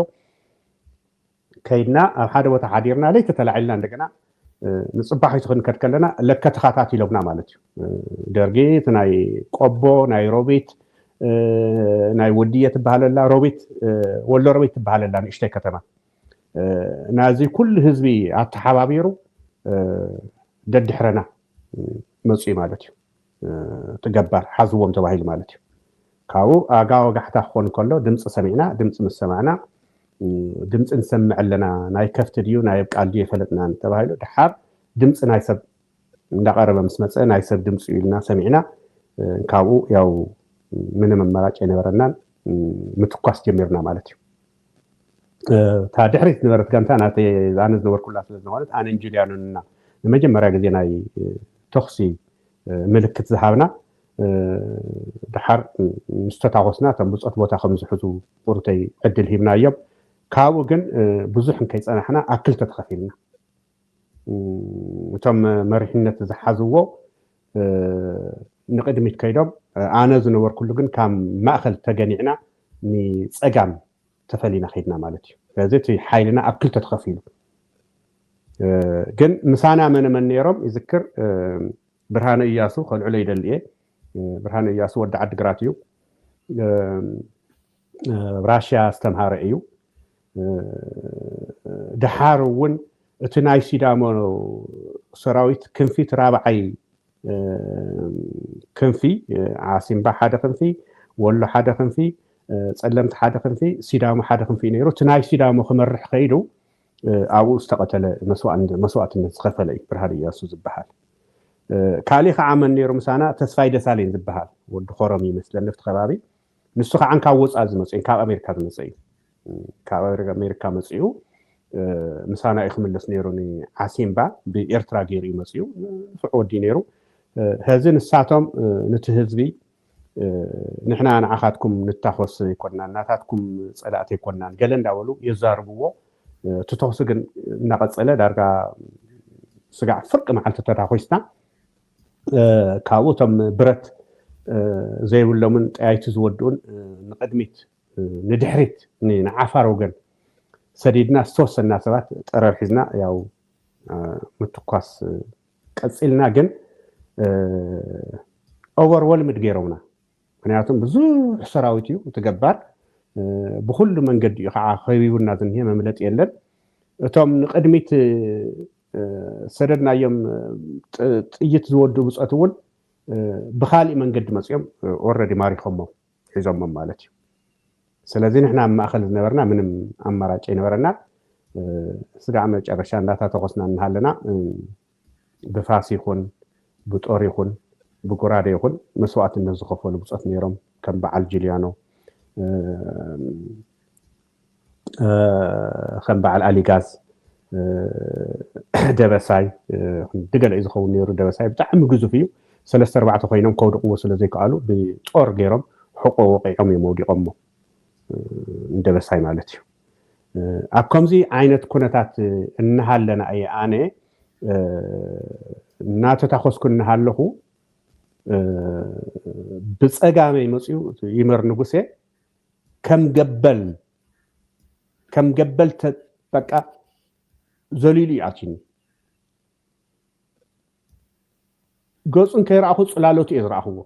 ከይድና ኣብ ሓደ ቦታ ሓዲርና ለይቲ ተላዒልና እንደገና ንፅባሕ ይትኽንከድ ከለና ለከ ተኻታት ኢሎምና ማለት እዩ። ደርጊ እቲ ናይ ቆቦ ናይ ሮቢት ናይ ወድየ ትበሃለላ ሮቢት ወሎ ሮቢት ትበሃለላ ንእሽተይ ከተማ ናዚ ኩሉ ህዝቢ ኣተሓባቢሩ ደድሕረና መፅኡ ማለት እዩ። ትገባር ሓዝዎም ተባሂሉ ማለት እዩ። ካብኡ ኣጋ ወጋሕታ ክኾን ከሎ ድምፂ ሰሚዕና፣ ድምፂ ምስ ሰማዕና ድምፂ ንሰምዕ ኣለና፣ ናይ ከፍቲ ድዩ ናይ ኣብቃል ድዩ የፈለጥናን ተባሂሉ። ድሓር ድምፂ ናይ ሰብ እንዳቐረበ ምስ መፀ ናይ ሰብ ድምፂ ኢልና ሰሚዕና። ካብኡ ያው ምንም ኣማራጭ ኣይነበረናን፣ ምትኳስ ጀሚርና ማለት እዩ። እታ ድሕሪት ዝነበረት ጋንታ ናተይ ኣነ ዝነበርኩላ ስለ ዝነበረት ኣነን ጁልያኖን እና ንመጀመርያ ግዜ ናይ ተኹሲ ምልክት ዝሃብና። ድሓር ምስ ተታኾስና እቶም ብፆት ቦታ ከም ዝሕዙ ቁሩተይ ዕድል ሂብናዮም። ካብኡ ግን ብዙሕ እንከይፀናሕና ኣብ ክልተ ተኸፊልና። እቶም መሪሕነት ዝሓዝዎ ንቅድሚት ከይዶም፣ ኣነ ዝነበርኩሉ ግን ካብ ማእኸል ተገኒዕና ንፀጋም ተፈሊና ከይድና ማለት እዩ። ስለዚ እቲ ሓይልና ኣብ ክልተ ተኸፊሉ። ግን ምሳና መነ መን ነይሮም ይዝክር። ብርሃነ እያሱ ከልዕሎ ይደሊ እየ። ብርሃነ እያሱ ወዲ ዓድግራት እዩ። ራሽያ ዝተምሃረ እዩ። ድሓር እውን እቲ ናይ ሲዳሞ ሰራዊት ክንፊ እቲ ራብዓይ ክንፊ፣ ዓሲምባ ሓደ ክንፊ፣ ወሎ ሓደ ክንፊ፣ ፀለምቲ ሓደ ክንፊ፣ ሲዳሞ ሓደ ክንፊ ነይሩ። እቲ ናይ ሲዳሞ ክመርሕ ከይዱ ኣብኡ ዝተቐተለ መስዋእትነት ዝኸፈለ እዩ ብርሃነ እያሱ ዝበሃል። ካሊእ ከዓ መን ነይሩ ምሳና? ተስፋይ ደሳለኝ ዝበሃል ወዲ ኮረም ይመስለኒ ኣብቲ ከባቢ። ንሱ ከዓ ካብ ወፃኢ ዝመፅእ እዩ፣ ካብ ኣሜሪካ ዝመፅእ እዩ። ካብ ኣሜሪካ መፅኡ ምሳና እዩ ክምለስ ነይሩ። ንዓሲምባ ብኤርትራ ገይሩ እዩ መፅኡ። ንፉዕ ወዲ ነይሩ። ሕዚ ንሳቶም ነቲ ህዝቢ ንሕና ንዓኻትኩም ንታኾስ ኣይኮናን፣ ናታትኩም ፀላእቲ ኣይኮናን ገለ እንዳበሉ የዛርብዎ። እቲ ተኹሲ ግን እናቐፀለ ዳርጋ ስጋዕ ፍርቂ መዓልቲ ተታኮስና። ካብኡ እቶም ብረት ዘይብሎምን ጠያይቲ ዝወድኡን ንቅድሚት ንድሕሪት ንዓፋር ወገን ሰዲድና ዝተወሰና ሰባት ጠረር ሒዝና ያው ምትኳስ ቀፂልና። ግን ኦቨርወልምድ ገይሮምና። ምክንያቱም ብዙሕ ሰራዊት እዩ እቲ ገባር። ብኩሉ መንገዲ እዩ ከዓ ከቢቡና ዝንሄ፣ መምለጢ የለን። እቶም ንቅድሚት ሰደድናዮም ጥይት ዝወዱ ብፆት እውን ብካሊእ መንገዲ መፅኦም ኦረዲ ማሪኮሞም ሒዞሞም ማለት እዩ። ስለዚ ንሕና ኣብ ማእኸል ዝነበርና ምንም ኣማራጭ ኣይነበረና። ስጋዕ መጨረሻ እንዳታተኮስና እናሃለና ብፋስ ይኹን ብጦር ይኹን ብጉራደ ይኹን መስዋእትነት ዝኸፈሉ ብፆት ነይሮም፣ ከም በዓል ጁልያኖ፣ ከም በዓል ኣሊጋዝ፣ ደበሳይ፣ ክንዲ ገለ እዩ ዝኸውን ነይሩ። ደበሳይ ብጣዕሚ ግዙፍ እዩ። ሰለስተ ኣርባዕተ ኮይኖም ከውድቕዎ ስለ ዘይከኣሉ ብጦር ገይሮም ሕቆ ወቂዖም እዮም ኣውዲቖሞ፣ ንደበሳይ ማለት እዩ። ኣብ ከምዚ ዓይነት ኩነታት እናሃለና እየ ኣነ እናተታኮስኩ እናሃለኹ ብፀጋመይ መፅኡ ይመር ንጉሴ ከም ገበል ከም ገበል በቃ ዘሊሉ እዩ ኣትዩኒ። ገፁን ከይረኣኹ ፅላሎቱ እየ ዝረኣኽዎ።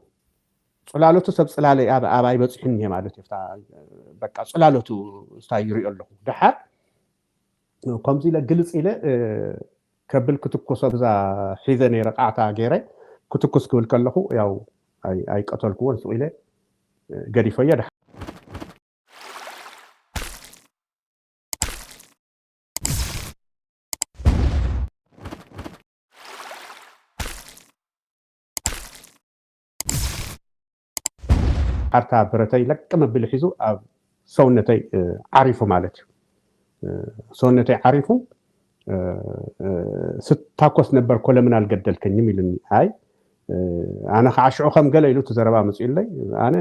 ጽላሎቱ ሰብ ጽላለይ ኣብ ኣባይ በጺሑ እኒሄ ማለት እዩ። በቃ ጽላሎቱ ስታይ ይሪኦ ኣለኹ። ደሓር ከምዚ ኢለ ግልጽ ኢለ ከብል ክትኮሶ ብዛ ሒዘ ነይረ ቃዕታ ገይረ ክትኩስ ክብል ከለኹ ያው ኣይቀተልክዎን ስቕ ኢለ ገዲፈዮ። ሓርታ ብረተይ ለቅ መብሊ ሒዙ ኣብ ሰውነተይ ዓሪፉ ማለት እዩ። ሰውነተይ ዓሪፉ ስታኮስ ነበር ኮለምን አልገደልከኝም ኢሉኒ። ኣይ ኣነ ከዓ ሽዑ ከም ገለ ኢሉ እቲ ዘረባ መፅኡለይ። ኣነ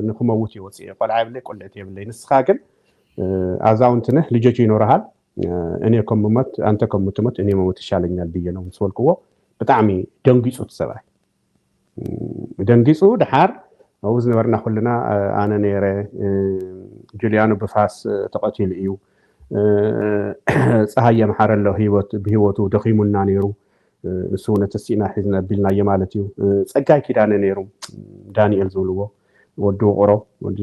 ንክመውት እየ ወፅየ፣ ቆልዓ የብለይ፣ ቆልዕቲ የብለይ። ንስኻ ግን አዛውንት ነህ፣ ልጆች ይኖረሃል፣ እኔ ከምሞት አንተ ከምትሞት እኔ መሞት ይሻለኛል ብዬ ነው ምስ በልክዎ ብጣዕሚ ደንጊፁ እቲ ሰብኣይ። ደንጊፁ ድሓር ኣብኡ ዝነበርና ኩልና ኣነ ነይረ፣ ጁልያኖ ብፋስ ተቐቲሉ እዩ፣ ፀሃየ መሓረ ኣሎ ብሂወቱ ደኺሙና ነይሩ፣ ንሱ እውን እቲ ስኢና ሒዝና ኣቢልናዮ ማለት እዩ። ፀጋይ ኪዳነ ነይሩ፣ ዳንኤል ዝብልዎ ወዲ ውቕሮ፣ ወዲ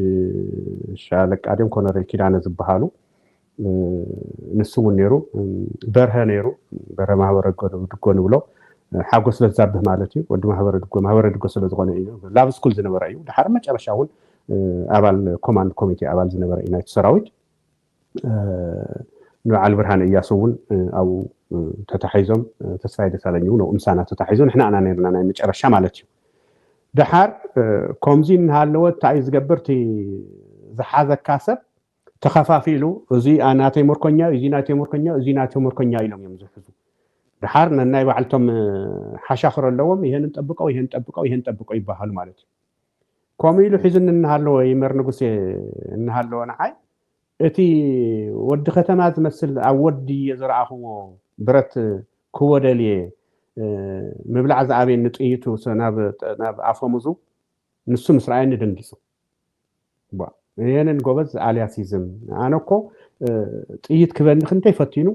ሻለቃ ድዮም ኮነሬል ኪዳነ ዝበሃሉ፣ ንሱ እውን ነይሩ። በርሀ ነይሩ፣ በርሀ ማህበረ ድጎ ንብሎ፣ ሓጎስ በዛብህ ማለት እዩ። ወዲ ማህበረ ድጎ፣ ማህበረ ድጎ ስለ ዝኾነ እዩ። ላብ ስኩል ዝነበረ እዩ። ድሓር መጨረሻ እውን ኣባል ኮማንድ ኮሚቴ ኣባል ዝነበረ እዩ ናይቲ ሰራዊት። ንበዓል ብርሃነ እያሱ እውን ኣብኡ ተታሒዞም፣ ተስፋይ ደሳለኝ እውን ኣብኡ ምሳና ተታሒዞ፣ ንሕና ኢና ነርና ናይ መጨረሻ ማለት እዩ። ድሓር ከምዚ እናሃለወ እንታይ እዩ ዝገብር? እቲ ዝሓዘካ ሰብ ተኸፋፊሉ፣ እዚ ናተይ ምርኮኛ እዩ፣ እዚ ናተይ ምርኮኛ፣ እዚ ናተይ ምርኮኛ ኢሎም እዮም ዝሕዙ። ድሓር ነናይ ባዕልቶም ሓሻኽሮ ኣለዎም፣ ይሄን እንጠብቀው፣ ይሄን እንጠብቀው፣ ይሄን እንጠብቀው ይበሃሉ ማለት እዩ። ከምኡ ኢሉ ሒዙኒ እናሃለወ፣ ይመር ንጉሴ እናሃለወ ንዓይ እቲ ወዲ ከተማ ዝመስል ኣብ ወዲ እየ ዝረኣኽዎ ብረት ክዎ ደልየ፣ ምብላዕ ዝኣበየኒ ጥይቱ ናብ ኣፈሙዙ ንሱ ምስ ረኣየኒ ደንጊፁ። ይሄንን ጎበዝ አልያሲዝም፣ ኣነ እኮ ጥይት ክበኒ ክንተይ ፈቲኑ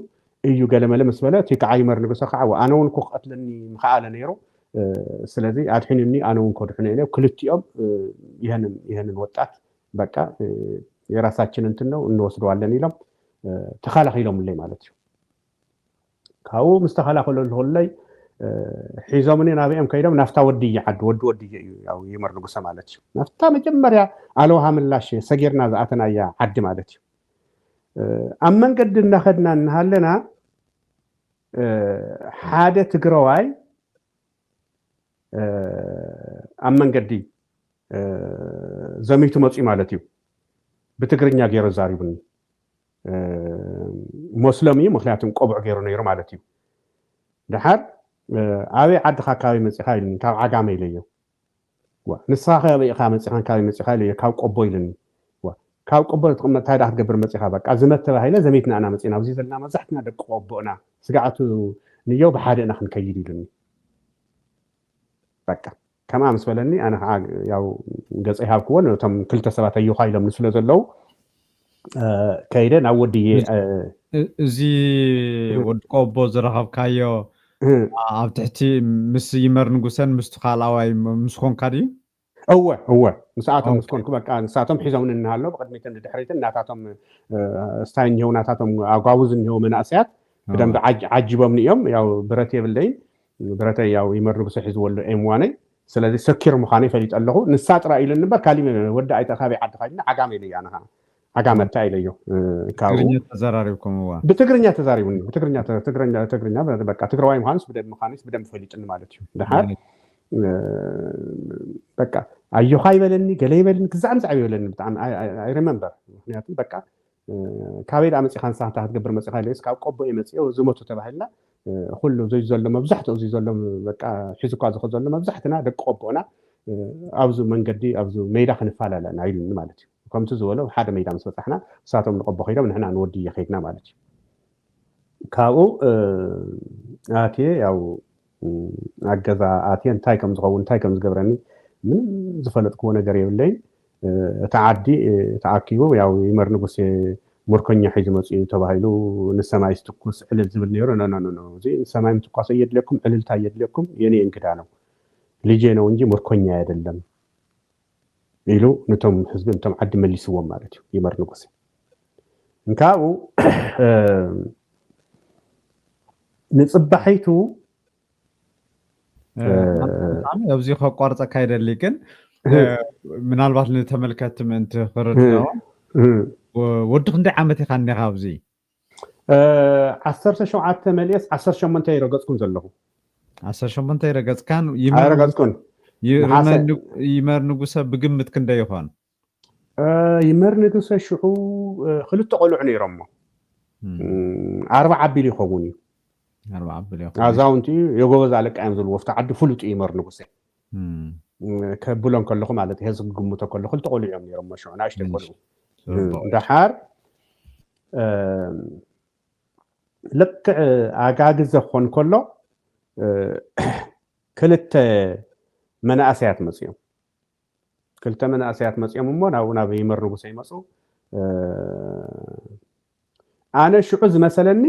እዩ ገለመለ ምስ በለ፣ እቲ ከዓ ይመር ንጉሰ ከዓ ኣነ እውን እኮ ክቐትለኒ ምኸኣለ ነይሩ፣ ስለዚ ኣድሒኑኒ ኣነ እውን ከድሕኖ እየ። ክልቲኦም ይህንን ይህንን ወጣት በቃ የራሳችን እንትን ነው እንወስደዋለን ኢሎም ተኸላኺሎምለይ ማለት እዩ። ካብኡ ምስ ተኸላኸለልኩለይ ሒዞምኒ ናብኦም ከይዶም ናፍታ ወድየ ዓዲ፣ ወዲ ወድየ እዩ ያው ይመር ንጉሰ ማለት እዩ። ናፍታ መጀመርያ ኣለውሃ ምላሽ ሰጊርና ዝኣተናያ ዓዲ ማለት እዩ። ኣብ መንገዲ እናኸድና እናሃለና ሓደ ትግረዋይ ኣብ መንገዲ ዘሚቱ መፅኡ ማለት እዩ። ብትግርኛ ገይሩ ዛሪቡኒ። ሞስለም እዩ፣ ምክንያቱም ቆቡዕ ገይሩ ነይሩ ማለት እዩ። ድሓር ኣበይ ዓድኻ ካበይ መፂኻ ኢሉኒ። ካብ ዓጋመ ኢለዮ። ንስኻ ካበይ ኢኻ መፂኻን ካበይ መፂኻ ኢለዮ። ካብ ቆቦ ኢሉኒ። ካብ ቆቦ ትቕመጥ እንታይ ዳ ክትገብር መፂኻ? በቃ ዝመት ተባሂለ ዘሚትና ኢና መፂና። ኣብዚ ዘለና መብዛሕትና ደቂ ቆቦ ኢና። ስጋዕቱ ንየው ብሓደ ኢና ክንከይድ ኢሉኒ። በቃ ከምኣ ምስ በለኒ ኣነ ከዓ ያው ገፀ ይሃብክዎ፣ ነቶም ክልተ ሰባት ኣዮኻ ኢሎምኒ ስለ ዘለዉ ከይደ ናብ ወድዬ። እዚ ወዲ ቆቦ ዝረኸብካዮ ኣብ ትሕቲ ምስ ይመር ንጉሰን ምስቲ ካልኣዋይ ምስ ኮንካ ድዩ? እወ እወ፣ ምስኣቶም ምስ ኮንኩ በቃ ንሳቶም ሒዞምኒ እናሃለዉ ብቅድሚትን ንድሕሪትን ናታቶም ስታይ እኒሄው ናታቶም ኣጓቡዝ እኒሄው መናእሰያት ብደንቢ ዓጅቦምኒ እዮም። ያው ብረት የብለይን፣ ብረተይ ያው ይመር ንጉሰ ሒዝዎ ኣሎ ኤም ዋነይ። ስለዚ ሰኪር ምዃነይ ፈሊጠ ኣለኹ። ንሳ ጥራይ ኢሉኒ እምበር ካሊእ ወዲ ኣይተ ካበይ ዓድኻ ኢሉኒ። ዓጋመ ኢለዮ ኣነ ኸዓ። ዓጋመ እንታይ ኢለዮ ካብኡ። ትግርኛ ተዘራሪብኩም እዋ። ብትግርኛ ተዛሪቡኒ። ብትግርኛ ተ- ትግርኛ ትግርኛ በቃ ትግራዋይ ምዃኑስ ብደንብ ምዃኑስ ብደንብ ፈሊጥኒ ማለት እዩ። ድሓር በቃ ኣዮኻ ይበለኒ ገለ ይበለኒ ግዛዕ ምዛዕ ይበለኒ ብጣዕሚ። I remember ምክንያቱ በቃ ካበይ ደኣ መፂኻ ንስኻ እንታይ ክትገብር መፂኻ ኢለዮስ ካብ ቆቦ እየ መፂኦ ዝመቱ ተባሂልና። ኩሉ እዚ ዘሎ መብዛሕትኡ እዚ ዘሎ በቃ ሒዙኳ ዝኸ ዘሎ መብዛሕትና ደቂ ቆቦና ኣብዚ መንገዲ ኣብዚ ሜዳ ክንፈላለ ኢና ኢሉኒ ማለት እዩ። ከምቲ ዝበሎ ሓደ ሜዳ ምስ በፃሕና ንሳቶም ንቆቦ ከይዶም ንሕና ንወድየ ከይድና ማለት እዩ። ካብኡ ኣትየ ያው ኣብ ገዛ ኣትየ እንታይ ከም ዝኸውን እንታይ ከም ዝገብረኒ ምንም ዝፈለጥክዎ ነገር የብለይን። እቲ ዓዲ ተኣኪቡ ያው ይመር ንጉሴ ምርኮኛ ሒዙ መፅኡ ተባሂሉ ንሰማይ ዝትኩስ ዕልል ዝብል ነይሩ። ኖ ኖ ኖ እዚ ንሰማይ ምትኳስ ኣየድልየኩም፣ ዕልልታ ኣየድልየኩም፣ የኔ እንግዳ ነው ልጄ ነው እንጂ ምርኮኛ አይደለም። ኢሉ ነቶም ህዝቢ፣ ነቶም ዓዲ መሊስዎም ማለት እዩ ይመር ንጉሴ። እንካብኡ ንፅባሒቱ ኣብዚ ከቋርፀካ ይደሊ፣ ግን ምናልባት ንተመልከትቲ ምእንቲ ክርድኦ፣ ወዲ ክንደይ ዓመት ኢኻ እኒኻ ኣብዚ? ዓሰርተ ሸውዓተ መሊኤስ ዓሰርተ ሸሞንተ ይረገፅኩን ዘለኹ። ዓሰርተ ሸሞንተ ይረገፅካን? ኣይረገፅኩን። ይመር ንጉሰ ብግምት ክንደይ ይኾን? ይመር ንጉሰ ሽዑ ክልተ ቆልዑ ነይሮሞ፣ ኣርባዓ ኣቢሉ ይኸውን እዩ። ኣዛውንቲ የጎበዝ ኣለቃ እዮም ዝብልዎ። ኣብቲ ዓዲ ፍሉጥ እዩ ይመር ንጉሰ። ከብሎም ከለኹ ማለት፣ ሄዚ ክግምቶ ከለኹ ክልተ ቆልዑ እዮም ነይሮሞ ሽዑ፣ ንኣሽተይ ቆልዑ። ደሓር ልክዕ ኣጋግዘ ክኾን ከሎ ክልተ መናእሰያት መፅኦም። ክልተ መናእሰያት መፅኦም እሞ ናብኡ ናብ ይመር ንጉሰ ይመፁ። ኣነ ሽዑ ዝመሰለኒ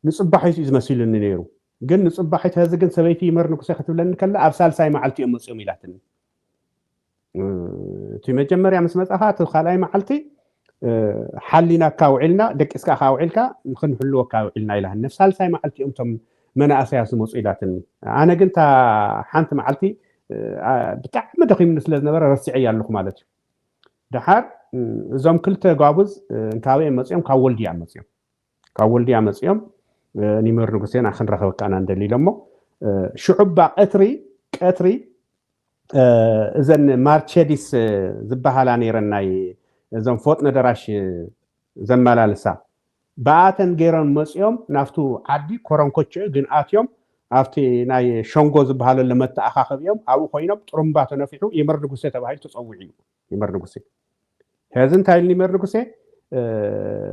ንፅባሒቱ እዩ ዝመሲሉኒ ነይሩ። ግን ንፅባሒቱ፣ ሄዚ ግን ሰበይቲ ይመር ንጉሰ ክትብለኒ ከላ ኣብ ሳልሳይ መዓልቲ እዮም መፅኦም ኢላትኒ። እቲ መጀመርያ ምስ መፃኻ፣ እቲ ካልኣይ መዓልቲ ሓሊናካ ውዒልና፣ ደቂስካ ውዒልካ፣ ንክንሕልወካ ውዒልና ኢላትኒ። ሳልሳይ መዓልቲ እዮም እቶም መናእሰያት ዝመፁ ኢላትኒ። ኣነ ግን እታ ሓንቲ መዓልቲ ብጣዕሚ ደኺሙኒ ስለ ዝነበረ ረሲዐያ ኣለኹ ማለት እዩ። ደሓር እዞም ክልተ ጓቡዝ እንካበይ መፅኦም፣ ካብ ወልድያ መፅኦም፣ ካብ ወልድያ መፅኦም ንይመር ንጉሴና ክንረኸበካ ኢና ንደሊ ኢሎሞ። ሽዑባ ቀትሪ ቀትሪ እዘን ማርቸዲስ ዝበሃላ ነይረን፣ ናይ እዞም ፈጥኖ ደራሽ ዘመላልሳ፣ ብኣተን ገይሮም መፂኦም ናብቱ ዓዲ ኮረንኮቸ ግን ኣትዮም ኣብቲ ናይ ሸንጎ ዝበሃለሉ መተኣኻኸቢኦም ኣብኡ ኮይኖም ጥሩምባ ተነፊሑ ይመር ንጉሴ ተባሂሉ ተፀዊዑ እዩ። ይመር ንጉሴ ሄዚ እንታይ ኢሉ ይመር ንጉሴ፣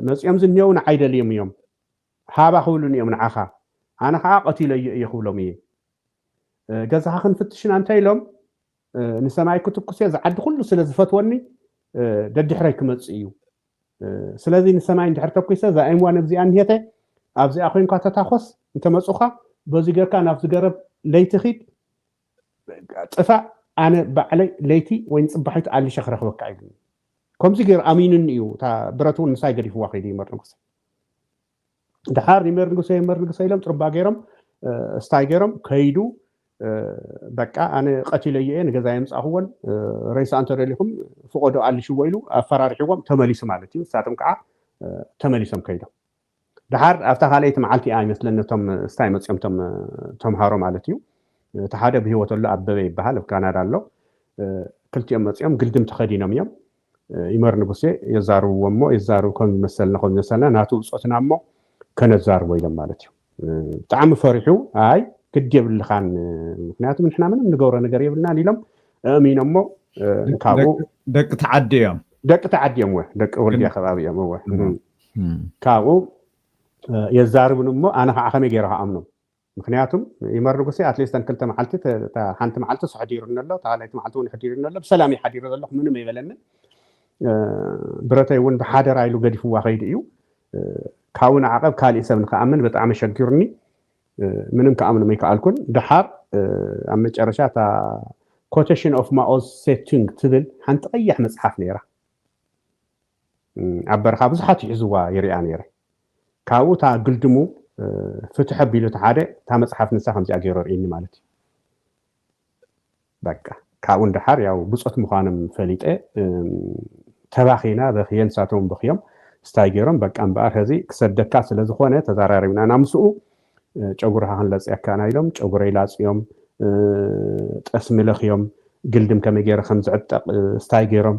መፂኦም ዝኒአው ንዓይ ደልዮም እዮም፣ ሃባ ክብሉኒ እዮም ንዓኻ፣ ኣነ ከዓ ቀቲለዮ እየ ክብሎም እየ። ገዛኻ ክንፍትሽና እንታይ ኢሎም፣ ንሰማይ ክትኩስ እየ፣ እዚ ዓዲ ኩሉ ስለ ዝፈትወኒ ደድሕረይ ክመፅእ እዩ። ስለዚ ንሰማይ እንድሕር ተኩሰ፣ እዛ ኤም ዋን ኣብዚኣ እኒሄተ፣ ኣብዚኣ ኮይንካ ተታኮስ፣ እንተመፁኻ በዚ ጌርካ ናብዚ ገረብ ለይቲ ኪድ፣ ጥፋእ፣ ኣነ ባዕለይ ለይቲ ወይ ንፅባሒቱ ኣሊሸ ክረኽበካ ኢሉኒ። ከምዚ ገይሩ ኣሚኑኒ እዩ። እታ ብረት እውን ምሳይ ገዲፍዋ ከይዱ ይመር ንጉሰ። ደሓር ንይመር ንጉሰ፣ ይመር ንጉሰ ኢሎም ጥሩባ ገይሮም፣ ስታይ ገይሮም ከይዱ። በቃ ኣነ ቀቲለዮ እየ፣ ንገዛ የምፃእኽዎን፣ ሬሳ እንተደሊኹም ፍቆዶ ኣልሽዎ ኢሉ ኣፈራሪሕዎም ተመሊሱ ማለት እዩ። ንሳቶም ከዓ ተመሊሶም ከይዶም። ደሓር ኣብታ ካልኣይቲ መዓልቲ እያ ይመስለኒ እቶም ስታይ መፂኦም፣ እቶም ተምሃሮ ማለት እዩ። እቲ ሓደ ብህይወት ኣሎ፣ ኣበበ ይበሃል፣ ኣብ ካናዳ ኣሎ። ክልቲኦም መፂኦም ግልድም ተኸዲኖም እዮም። ይመር ንጉሴ የዛርብዎ እሞ፣ የዛርብ ከም ዝመሰልና፣ ከም ዝመሰልና ናቱ ብፆትና እሞ ከነዛርቦ ኢሎም ማለት እዩ። ብጣዕሚ ፈሪሑ፣ ኣይ ግድ የብልኻን፣ ምክንያቱ ንሕና ምንም ንገብሮ ነገር የብልናን ኢሎም ኣእሚኖሞ። ካብኡ ደቂ ተዓዲ እዮም። ደቂ ተዓዲ እዮም፣ ወ ደቂ ወልድያ ከባቢ እዮም። ወ ካብኡ የዛርብን እሞ ኣነ ከዓ ከመይ ገይረ ክኣምኖም? ምክንያቱም ይመር ንጉሴ ኣትሊስት ተን ክልተ መዓልቲ፣ ሓንቲ መዓልቲ ሕዲሩኒ ኣሎ፣ ካልኣይቲ መዓልቲ እውን ሕዲሩኒ ኣሎ። ብሰላም እዩ ሓዲሩ ዘለኹ፣ ምንም ኣይበለንን። ብረተይ እውን ብሓደራ ኢሉ ገዲፍዋ ከይዱ እዩ። ካብኡ ንዓቐብ ካሊእ ሰብ ንክኣምን ብጣዕሚ ሸጊሩኒ፣ ምንም ክኣምን ኣይከኣልኩን። ደሓር ኣብ መጨረሻ እታ ኮቴሽን ኦፍ ማኦ ሴቱንግ ትብል ሓንቲ ቀያሕ መፅሓፍ ነይራ። ኣብ በረኻ ብዙሓት ይሕዝዋ ይሪኣ ነይረ። ካብኡ እታ ግልድሙ ፍትሕ ኣቢሉ እቲ ሓደ እታ መፅሓፍ ንሳ ከምዚኣ ገይሩ ርኢኒ ማለት እዩ። በቃ ካብኡ ንደሓር ያው ብፆት ምዃኖም ፈሊጠ ተባኺና በኽየ፣ ንሳቶም በኽዮም ስታይ ገይሮም በቃ እምበኣር ኸዚ ክሰደካ ስለ ዝኾነ ተዘራሪብና ኢና ምስኡ። ጨጉርኻ ክንለፅየካ ኢና ኢሎም ጨጉረይ ላፅዮም፣ ጠስሚ ለኽዮም፣ ግልድም ከመይ ገይረ ከም ዝዕጠቕ ስታይ ገይሮም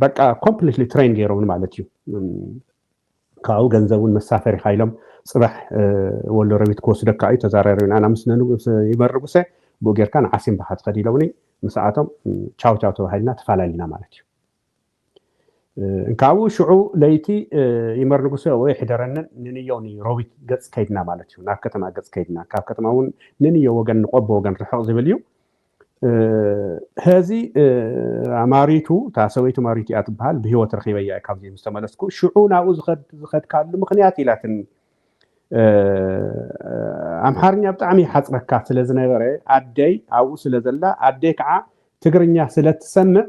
በቃ ኮምፕሊትሊ ትሬን ገይሮምኒ ማለት እዩ። ካብኡ ገንዘብ እውን መሳፈሪኻ ኢሎም ፅባሕ ወሎ ረቢት ክወስደካ እዩ ተዘራሪብና ኢና ምስ ይመር ንጉሰ፣ ብኡ ጌርካ ንዓሲምባ ክትኸድ ኢሎምኒ። ምስኣቶም ቻው ቻው ተባሂልና ተፈላለና ማለት እዩ። እንካብኡ ሽዑ ለይቲ ይመር ንጉሰ ኣብኡ ይሕደረንን ንንዮ ንሮቢት ገፅ ከይድና ማለት እዩ። ናብ ከተማ ገፅ ከይድና፣ ካብ ከተማ እውን ንንዮ ወገን ንቆቦ ወገን ርሕቕ ዝብል እዩ። ሀዚ ማሪቱ፣ እታ ሰበይቲ ማሪቱ እያ ትበሃል፣ ብህይወት ረኺበያ እየ ካብዚ ምስ ተመለስኩ። ሽዑ ናብኡ ዝኸድካሉ ምኽንያት ኢላትኒ። ኣምሓርኛ ብጣዕሚ ይሓፅረካ ስለ ዝነበረ ኣደይ ኣብኡ ስለ ዘላ፣ ኣደይ ከዓ ትግርኛ ስለ ትሰምዕ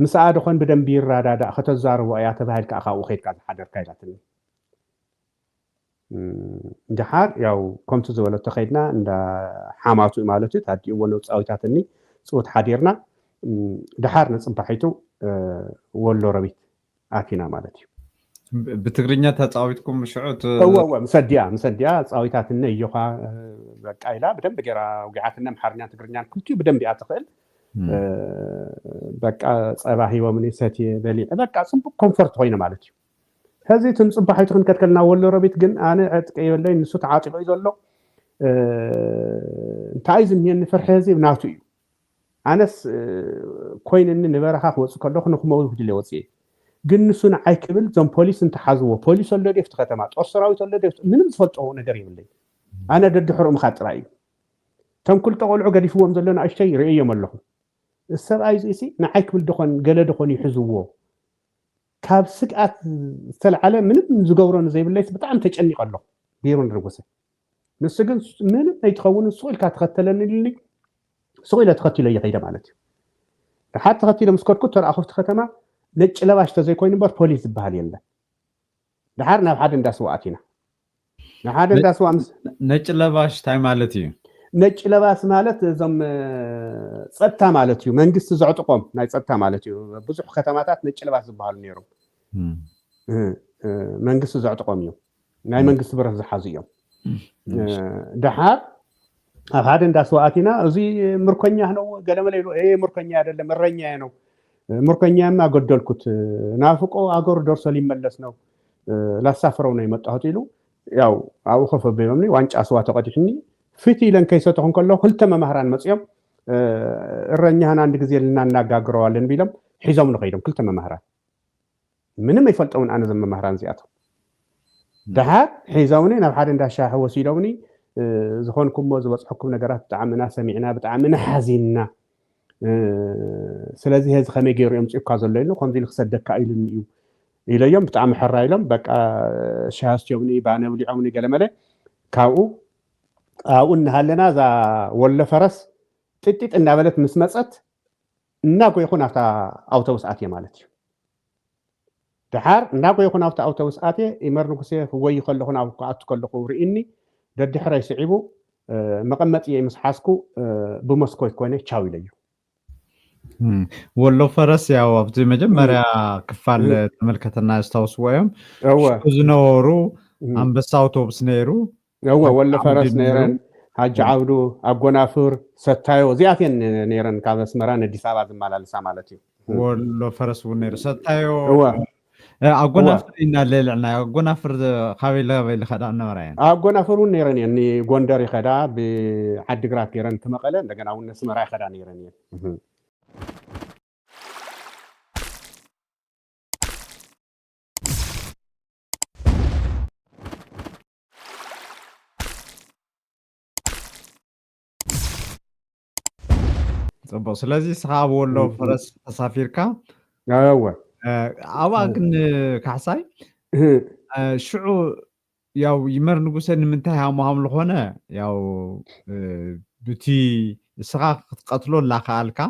ምስኣ ድኾን ብደንቢ ይረዳዳእ፣ ከተዛርቦ እያ ተባሂልካ ካብኡ ከይድካ ዝሓደርካ ኢላትኒ። ደሓር ያው ከምቲ ዝበለቶ ከይድና እንዳ ሓማቱ ማለት እዩ። ታዲኡ ወነው ፃዊታትኒ ፅውት ሓዲርና። ደሓር ንፅባሒቱ ወሎ ረቢት ኣቲና ማለት እዩ። ብትግርኛ ተፃዊትኩም ሽዑ? እወ እወ፣ ምሰዲያ ምሰዲያ ፃዊታትነ እዮኻ በቃ ኢላ ብደንብ ገይራ ውጊዓትነ። ኣምሓርኛን ትግርኛን ክልቲኡ ብደንብ እያ ትኽእል። በቃ ፀባ ሂቦምኒ ሰትየ በሊዐ በቃ ፅቡቅ ኮንፈርት ኮይነ ማለት እዩ። ሕዚ እቲ ንፅባሒቱ ክንከድከልና ወሎ ረቢት ግን ኣነ ዕጥቂ የብለይ፣ ንሱ ተዓጢቑ እዩ ዘሎ። እንታይ እዩ ዝምሄኒ ፍርሒ ህዝብ ናቱ እዩ። ኣነስ ኮይንኒ ንበረኻ ክወፅእ ከለኹ ንክመውት ኢለ ወፅየ። ግን ንሱ ንዓይ ክብል እዞም ፖሊስ እንተሓዝዎ፣ ፖሊስ ኣሎ ድፍቲ ከተማ፣ ጦር ሰራዊት ኣሎ ድፍቲ፣ ምንም ዝፈልጦ ነገር የብለይ። ኣነ ደድሕርኡ ምኻድ ጥራይ እዩ። እቶም ክልተ ቆልዑ ገዲፍዎም ዘሎ ንኣሽተይ ርእዮም ኣለኹ። ሰብኣይ እዚሲ ንዓይ ክብል ድኾን ገለ ድኾን ይሕዝዎ። ካብ ስግኣት ዝተልዓለ ምንም ዝገብሮ ንዘይብለይስ ብጣዕሚ ተጨኒቐ ኣለኹ። ቢሩን ርጉሰ ንሱ ግን ምንም ኣይትኸውን፣ ንሱ ኢልካ ተኸተለኒ ኢሉኒ። ስቕ ኢለ ተኸቲሎ ይኸይደ ማለት እዩ። ድሓር ተኸቲለ ምስ ከድኩ ተረኣኹ ኣብቲ ከተማ ነጭ ለባሽ ተዘይኮይኑ እምበር ፖሊስ ዝበሃል የለን። ድሓር ናብ ሓደ እንዳስዋ ኣቲና። ናብ ሓደ እንዳስዋ ምስ ነጭ ለባሽ እንታይ ማለት እዩ? ነጭ ለባስ ማለት እዞም ጸጥታ ማለት እዩ። መንግስቲ ዘዕጥቆም ናይ ጸጥታ ማለት እዩ። ብዙሕ ከተማታት ነጭ ለባስ ዝበሃሉ ነይሮም። መንግስቲ ዘዕጥቆም እዮም። ናይ መንግስቲ ብረት ዝሓዙ እዮም። ድሓር ኣብ ሓደ እንዳስዋ ኣቲና እዚ ምርኮኛ ነው ገለመለ ይሉ። ምርኮኛ አይደለም እረኛ ነው። ምርኮኛማ ገደልኩት። ናፍቆ አገሩ ደርሶ ሊመለስ ነው። ላሳፍረው ነው የመጣሁት ኢሉ ያው ኣብኡ ኮፍ ኣቢሎምኒ ዋንጫ ስዋ ተቐዲሕኒ። ፊት ኢለን ከይሰተኹ እንከለኹ ክልተ መማህራን መፅኦም እረኛህን አንድ ጊዜ ልናናጋግረዋለን ቢሎም ሒዞም ንኸይዶም ክልተ መማህራን ምንም ኣይፈልጠውን ኣነ ዘም መማህራን እዚኣቶም ድሓር ሒዞምኒ ናብ ሓደ እንዳሻሒ ወሲዶምኒ። ዝኾንኩሞ ዝበፅሐኩም ነገራት ብጣዕሚ እና ሰሚዕና ብጣዕሚ እና ሓዚንና። ስለዚ ሄዚ ከመይ ገይሩ እዮም ፅእኳ ዘሎ ኢሉ ከምዚ ኢሉ ክሰደካ ኢሉኒ እዩ ኢለዮም። ብጣዕሚ ሕራ ኢሎም በቃ ሻሃስትዮምኒ ባነ ብሊዖምኒ ገለመለ። ካብኡ ኣብኡ እናሃለና እዛ ወሎ ፈረስ ጥጢጥ እናበለት ምስ መፀት እናጎይኹ ናብታ ኣውቶቡስ ኣትየ ማለት እዩ። ድሓር እናጎይኹ ናብቲ ኣውቶቡስ ኣትየ ኢመር ንጉሴ ክጎይ ከለኹ ናብ ክኣቱ ከለኹ ርእኒ ደድሕረይ ስዒቡ መቐመጢ ምስ ሓዝኩ ብመስኮት ኮይነ ቻው ኢለዩ። ወሎ ፈረስ ያው ኣብዚ መጀመርያ ክፋል ተመልከተና ያስታውስዎ እዮም። ዝነበሩ ኣንበሳ ኣውቶቡስ ነይሩ። እወ ወሎ ፈረስ ነይረን፣ ሓጂ ዓብዱ፣ ኣጎናፍር፣ ሰታዮ እዚኣተን ነይረን ካብ ኣስመራ ንኣዲስ ኣበባ ዝመላልሳ ማለት እዩ። ወሎ ፈረስ እውን ነይሩ ሰታዮ። ኣጎናፍር ኢና ለልዕና ኣጎናፍር ካበይ ለበይ ልኸዳ ነበራ እየን። ኣጎናፍር እውን ነይረን እየን። ንጎንደር ይኸዳ ብዓዲግራት ገይረን ክመቐለ እንደገና እውን ነስመራ ይኸዳ ነይረን እየን። ፅቡቅ። ስለዚ እስኻ ኣብ ወሎ ፈረስ ተሳፊርካ ኣወ ኣብኣ ግን ካሕሳይ ሽዑ ያው ይመር ንጉሰ ንምንታይ ሃሙሃም ዝኾነ ያው ብቲ እስኻ ክትቀትሎ እናኸኣልካ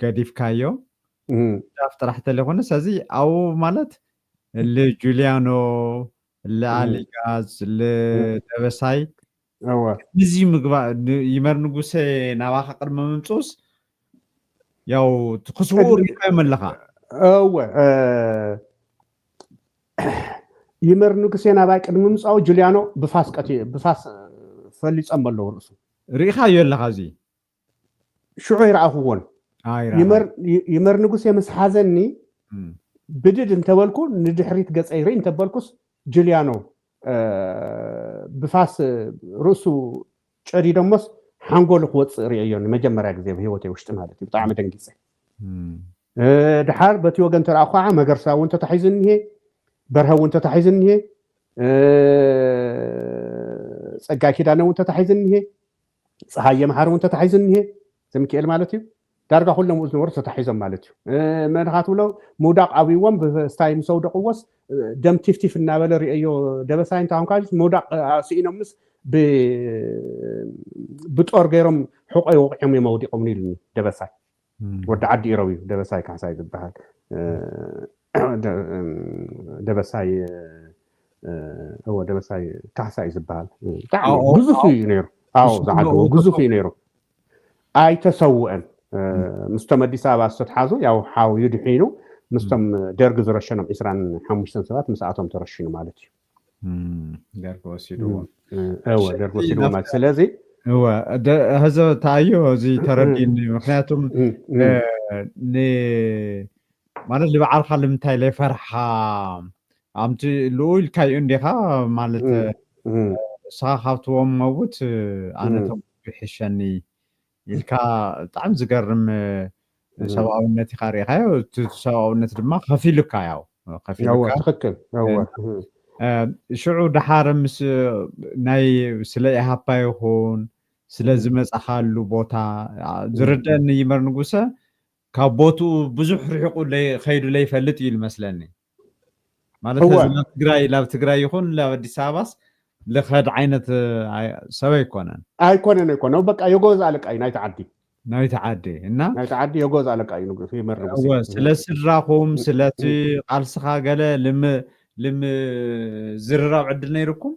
ገዲፍካዮ ዳፍ ጥራሕ ተለይኮነ። ስለዚ ኣብኡ ማለት ልጁልያኖ፣ ልኣሊጋዝ፣ ልደበሳይ እዚ ምግባእ ይመር ንጉሰ ናባኻ ቅድሚ ምምፅኡስ ያው ክስውኡ ሪኢካዮም ኣለኻ? እወ ይመር ንጉሴ ናባይ ቅድሚ ምምፃኡ ጁልያኖ ብፋስ ፈሊፆም ኣለዉ ርእሱ። ሪኢኻዮ ኣለኻ? እዚ ሽዑ ይረኣኽዎን። ይመር ንጉሴ ምስ ሓዘኒ ብድድ እንተበልኩ ንድሕሪት ገፀይ ርኢ እንተበልኩስ ጁልያኖ ብፋስ ርእሱ ጨዲዶሞስ ሓንጎሉ ክወፅእ ርእየዮ ንመጀመርያ ግዜ ብህይወተይ ውሽጢ ማለት እዩ። ብጣዕሚ ደንጊፀ። ድሓር በቲ ወገን ተረኣ ከዓ መገርሳ እውን ተታሒዙ እኒሄ፣ በርሀ እውን ተታሒዙ እኒሄ፣ ፀጋይ ኪዳነ እውን ተታሒዙ እኒሄ፣ ፀሃየ መሓሪ እውን ተታሒዙ እኒሄ፣ ዘሚካኤል ማለት እዩ። ዳርጋ ኩሎም ዝነበሩ ተታሒዞም ማለት እዩ። መድኻ ትብሎ ምውዳቕ ኣብይዎም ብስታይ ምስ ኣውደቕዎስ ደም ቲፍቲፍ እናበለ ርእዮ ደበሳይ እንታይ ኮንካ ምውዳቕ ስኢኖምስ ብጦር ገይሮም ሕቆ ይወቕዖም እዮም ኣውዲቖምኒ ኢሉኒ ደበሳይ። ወዲ ዓዲ ኢሮብ እዩ ደበሳይ ካሕሳይ ዝበሃል። ደበሳይ እዎ ደበሳይ ካሕሳይ ዝበሃል። ብጣዕሚ ግዙፍ እዩ ነይሩ። ኣዎ ዝዓለዎ ግዙፍ እዩ ነይሩ። ኣይተሰውአን። ምስቶም ኣዲስ ኣበባ ዝተትሓዙ ያው ሓው እዩ ድሒኑ ምስቶም ደርግ ዝረሸኖም ዕስራን ሓሙሽተን ሰባት ምስኣቶም ተረሽኑ ማለት እዩ። ደርግ ወሲድዎም እወ ደርግ ወሲድዎም ማለት ስለዚ እወ ደ- ህዘ ታዮ እዚ ተረዲኒ ምክንያቱም እ፣ ን ማለት ንባዕልካ ንምንታይ ለይፈርሓ ኣምቲ ልኡ ኢልካ እዩ እንዲኻ ማለት ንስኻ ካብትዎም መውት ኣነ ተውት ይሕሸኒ ኢልካ ብጣዕሚ ዝገርም ሰብኣውነት ኢኻ ርኢኻዮ እቲ ሰብኣውነት ድማ ከፊሉካ ያው ከፊሉካ ትክክል ሽዑ ደሓር ምስ ናይ ስለ ኢሃፓ ይኹን ስለ ዝመፃኻሉ ቦታ ዝርደአኒ ይመር ንጉሰ ካብ ቦትኡ ብዙሕ ርሒቁ ከይዱ ለይፈልጥ እዩ ዝመስለኒ ማለት ናብ ትግራይ ናብ ትግራይ ይኹን ናብ ኣዲስ ኣበባስ ልኸድ ዓይነት ሰብ ኣይኮነን ኣይኮነን ኣይኮነ በቃ የጎበዝ ኣለቃ እዩ ናይቲ ዓዲ ናይቲ ዓዲ እና ናይቲ ዓዲ የጎበዝ ኣለቃ እዩ ንጉስ ይመር ንጉስ እወ ስለ ስድራኹም ስለቲ ቃልስኻ ገለ ልም ልም ዝርራብ ዕድል ነይርኩም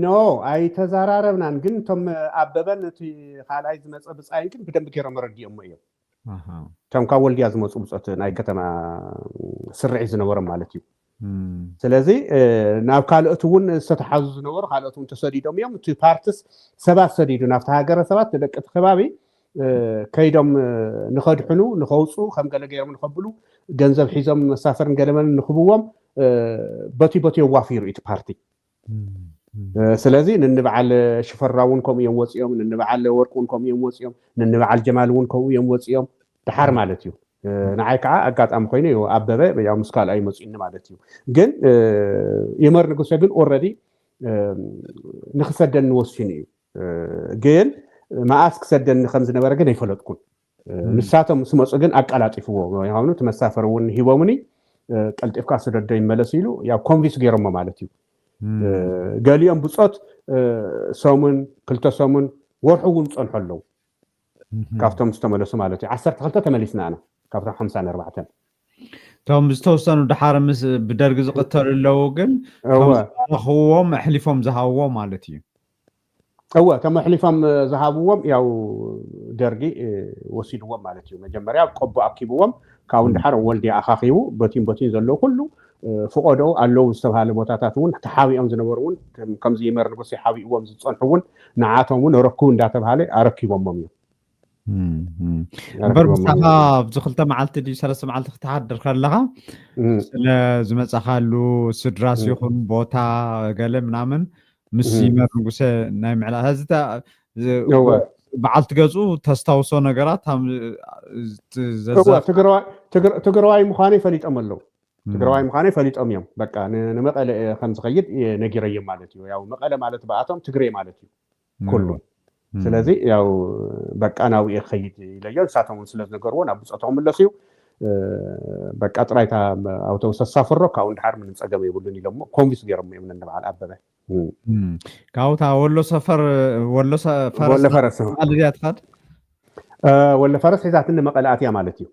ኖ ኣይተዘራረብናን ግን እቶም ኣበበን እቲ ካልኣይ ዝመፀ ብፃይን ግን ብደንብ ገይሮም ረዲኦሞ እዮም እቶም ካብ ወልድያ ዝመፁ ብፆት ናይ ከተማ ስርዒ ዝነበሮም ማለት እዩ ስለዚ ናብ ካልኦት እውን ዝተተሓዙ ዝነበሩ ካልኦት እውን ተሰዲዶም እዮም እቲ ፓርትስ ሰባት ሰዲዱ ናብቲ ሃገረ ሰባት ደቂ እቲ ከባቢ ከይዶም ንኸድሕኑ ንኸውፁ ከም ገለ ገይሮም ንኸብሉ ገንዘብ ሒዞም መሳፈርን ገለመን ንኽብዎም በቲ በቲ የዋፊሩ እቲ ፓርቲ ስለዚ ንንበዓል ሽፈራ እውን ከምኡ እዮም ወፂኦም ንንበዓል ወርቅ እውን ከምኡ እዮም ወፂኦም ንንበዓል ጀማል እውን ከምኡ እዮም ወፂኦም ድሓር ማለት እዩ ንዓይ ከዓ ኣጋጣሚ ኮይኑ እዩ ኣበበ ያው ምስ ካልኣይ መፂኡኒ ማለት እዩ ግን ይመር ንጉሰ ግን ኦረዲ ንክሰደኒ ወሲኑ እዩ ግን መኣስ ክሰደኒ ከም ዝነበረ ግን ኣይፈለጥኩን ንሳቶም ምስ መፁ ግን ኣቀላጢፍዎ ይኸኑ እቲ መሳፈሪ እውን ሂቦምኒ ቀልጢፍካ ስደዶ ይመለስ ኢሉ ያው ኮንቪንስ ገይሮሞ ማለት እዩ ገሊኦም ብፆት ሰሙን ክልተ ሰሙን ወርሑ እውን ፀንሖ ኣለዉ ካብቶም ዝተመለሱ ማለት እዩ ዓሰርተ ክልተ ተመሊስና ኣና ካብቶም ሓምሳን ኣርባዕተን እቶም ዝተወሰኑ ድሓር ምስ ብደርጊ ዝቕተሉ ኣለዉ ግን እወ ዝረኽብዎም ኣሕሊፎም ዝሃብዎ ማለት እዩ እወ እቶም ኣሕሊፎም ዝሃብዎም ያው ደርጊ ወሲድዎም ማለት እዩ መጀመርያ ቆቦ ኣኪብዎም ካብኡ ድሓር ወልድያ ኣኻኺቡ በቲን በቲን ዘለዉ ኩሉ ፍቆደኡ ኣለዉ ዝተባሃለ ቦታታት እውን ተሓቢኦም ዝነበሩ እውን ከምዚ ይመር ንጉስ ሓቢእዎም ዝፀንሑ እውን ንዓቶም እውን ረክቡ እንዳተባሃለ ኣረኪቦሞም እዮም እምበር ምሳኻ ኣብዚ ክልተ መዓልቲ ድዩ ሰለስተ መዓልቲ ክትሓድር ከለኻ ስለ ዝመፃኻሉ ስድራስ ይኹን ቦታ ገለ ምናምን ምስ ይመር ንጉሰ ናይ ምዕላ እዚ በዓልቲ ገፁ ተስታውሶ ነገራት ትግራዋይ ምዃነይ ፈሊጦም ኣለዉ ትግራዋይ ምዃነይ ፈሊጦም እዮም በቃ ንመቐለ ከም ዝኸይድ ነጊረዮም ማለት እዩ ያው መቐለ ማለት ብኣቶም ትግሬ ማለት እዩ ኩሉ ስለዚ ያው በቃ ናብኡ ክኸይድ ኢለዮ ንሳቶም እውን ስለ ዝነገርዎ ናብ ብፆቶም ምለስ እዩ በቃ ጥራይታ ኣውቶቡስ ኣሳፍሮ ካብኡ ንድሓር ምንም ፀገም የብሉን ኢሎሞ ኮንቪንስ ገይሮም እዮም ንበዓል ኣበበ ካብታ ወሎ ሰፈር ወሎ ፈረስ ድያ ትኸድ ወሎ ፈረስ ሒዛትኒ መቐለ ኣትያ ማለት እዩ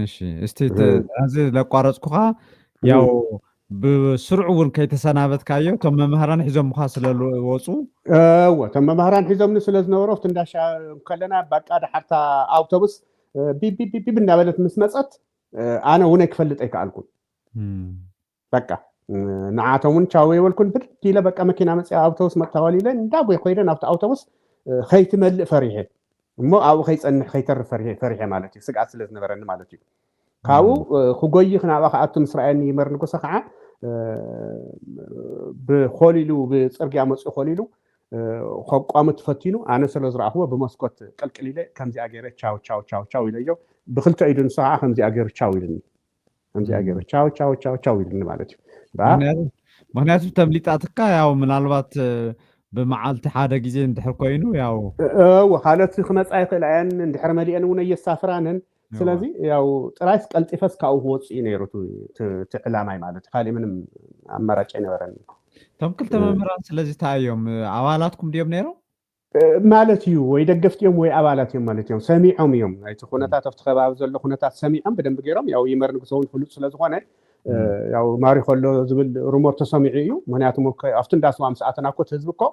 እሺ እስቲ እዚ ለቋረፅኩኻ ያው ብስርዑ እውን ከይተሰናበትካዮ እቶም መምህራን ሒዞምኻ ስለወፁ እወ እቶም መምህራን ሒዞምኒ ስለ ዝነበሩ ኣብቲ እንዳሻ ከለና በቃ ድሓርታ ኣውቶቡስ ቢቢቢቢብ እናበለት ምስ መፀት ኣነ እውን ኣይክፈልጥ ኣይከኣልኩን በቃ ንዓቶም እውን ቻው የበልኩን ብድድ ኢለ በቃ መኪና መፅያ ኣውቶቡስ መጥታ ወሊለ እንዳጎይ ኮይደ ናብቲ ኣውቶቡስ ከይትመልእ ፈሪሐ እሞ ኣብኡ ከይፀንሕ ከይተርፍ ፈሪሐ ማለት እዩ ስግኣት ስለ ዝነበረኒ ማለት እዩ ካብኡ ክጎይኽ ናብኣ ክኣቱ ምስ ረኣየኒ ይመር ንጉሰ ከዓ ብኮሊሉ ብፅርግያ መፅኡ ኮሊሉ ከቋሙ ተፈቲኑ ኣነ ስለ ዝረኣኽዎ ብመስኮት ቅልቅል ኢለ ከምዚኣ ገይረ ቻው ቻው ቻው ቻው ኢለዮ ብክልተ ኢዱ ንሱ ከዓ ከምዚኣ ገይሩ ቻው ኢሉኒ ከምዚኣ ገይሩ ቻው ቻው ቻው ቻው ኢሉኒ ማለት እዩ ምክንያቱ ተምሊጣትካ ያው ምናልባት ብመዓልቲ ሓደ ግዜ እንድሕር ኮይኑ ያው እወ ካልኦት ክመፃ ይኽእላ እየን እንድሕር መሊአን እውን ኣየሳፍራንን ስለዚ ያው ጥራይስ ቀልጢፈስ ካብኡ ክወፅእ እዩ ነይሩ እቲ ዕላማይ ማለት እዩ ካሊእ ምንም ኣማራጭ ኣይነበረን እቶም ክልተ መምህራን ስለዚ እንታይ እዮም ኣባላትኩም ድዮም ነይሮም ማለት እዩ። ወይ ደገፍቲ እዮም ወይ ኣባላት እዮም ማለት እዮም። ሰሚዖም እዮም፣ ናይቲ ኩነታት ኣብቲ ከባቢ ዘሎ ኩነታት ሰሚዖም ብደንብ ገይሮም። ያው ይመር ንጉሰ እውን ፍሉጥ ስለ ዝኾነ ያው ማሪኾ ኣሎ ዝብል ሩሞር ተሰሚዑ እዩ። ምክንያቱ ኣብቲ እንዳስዋ ምስ ኣተና እኮ እቲ ህዝቢ እኮ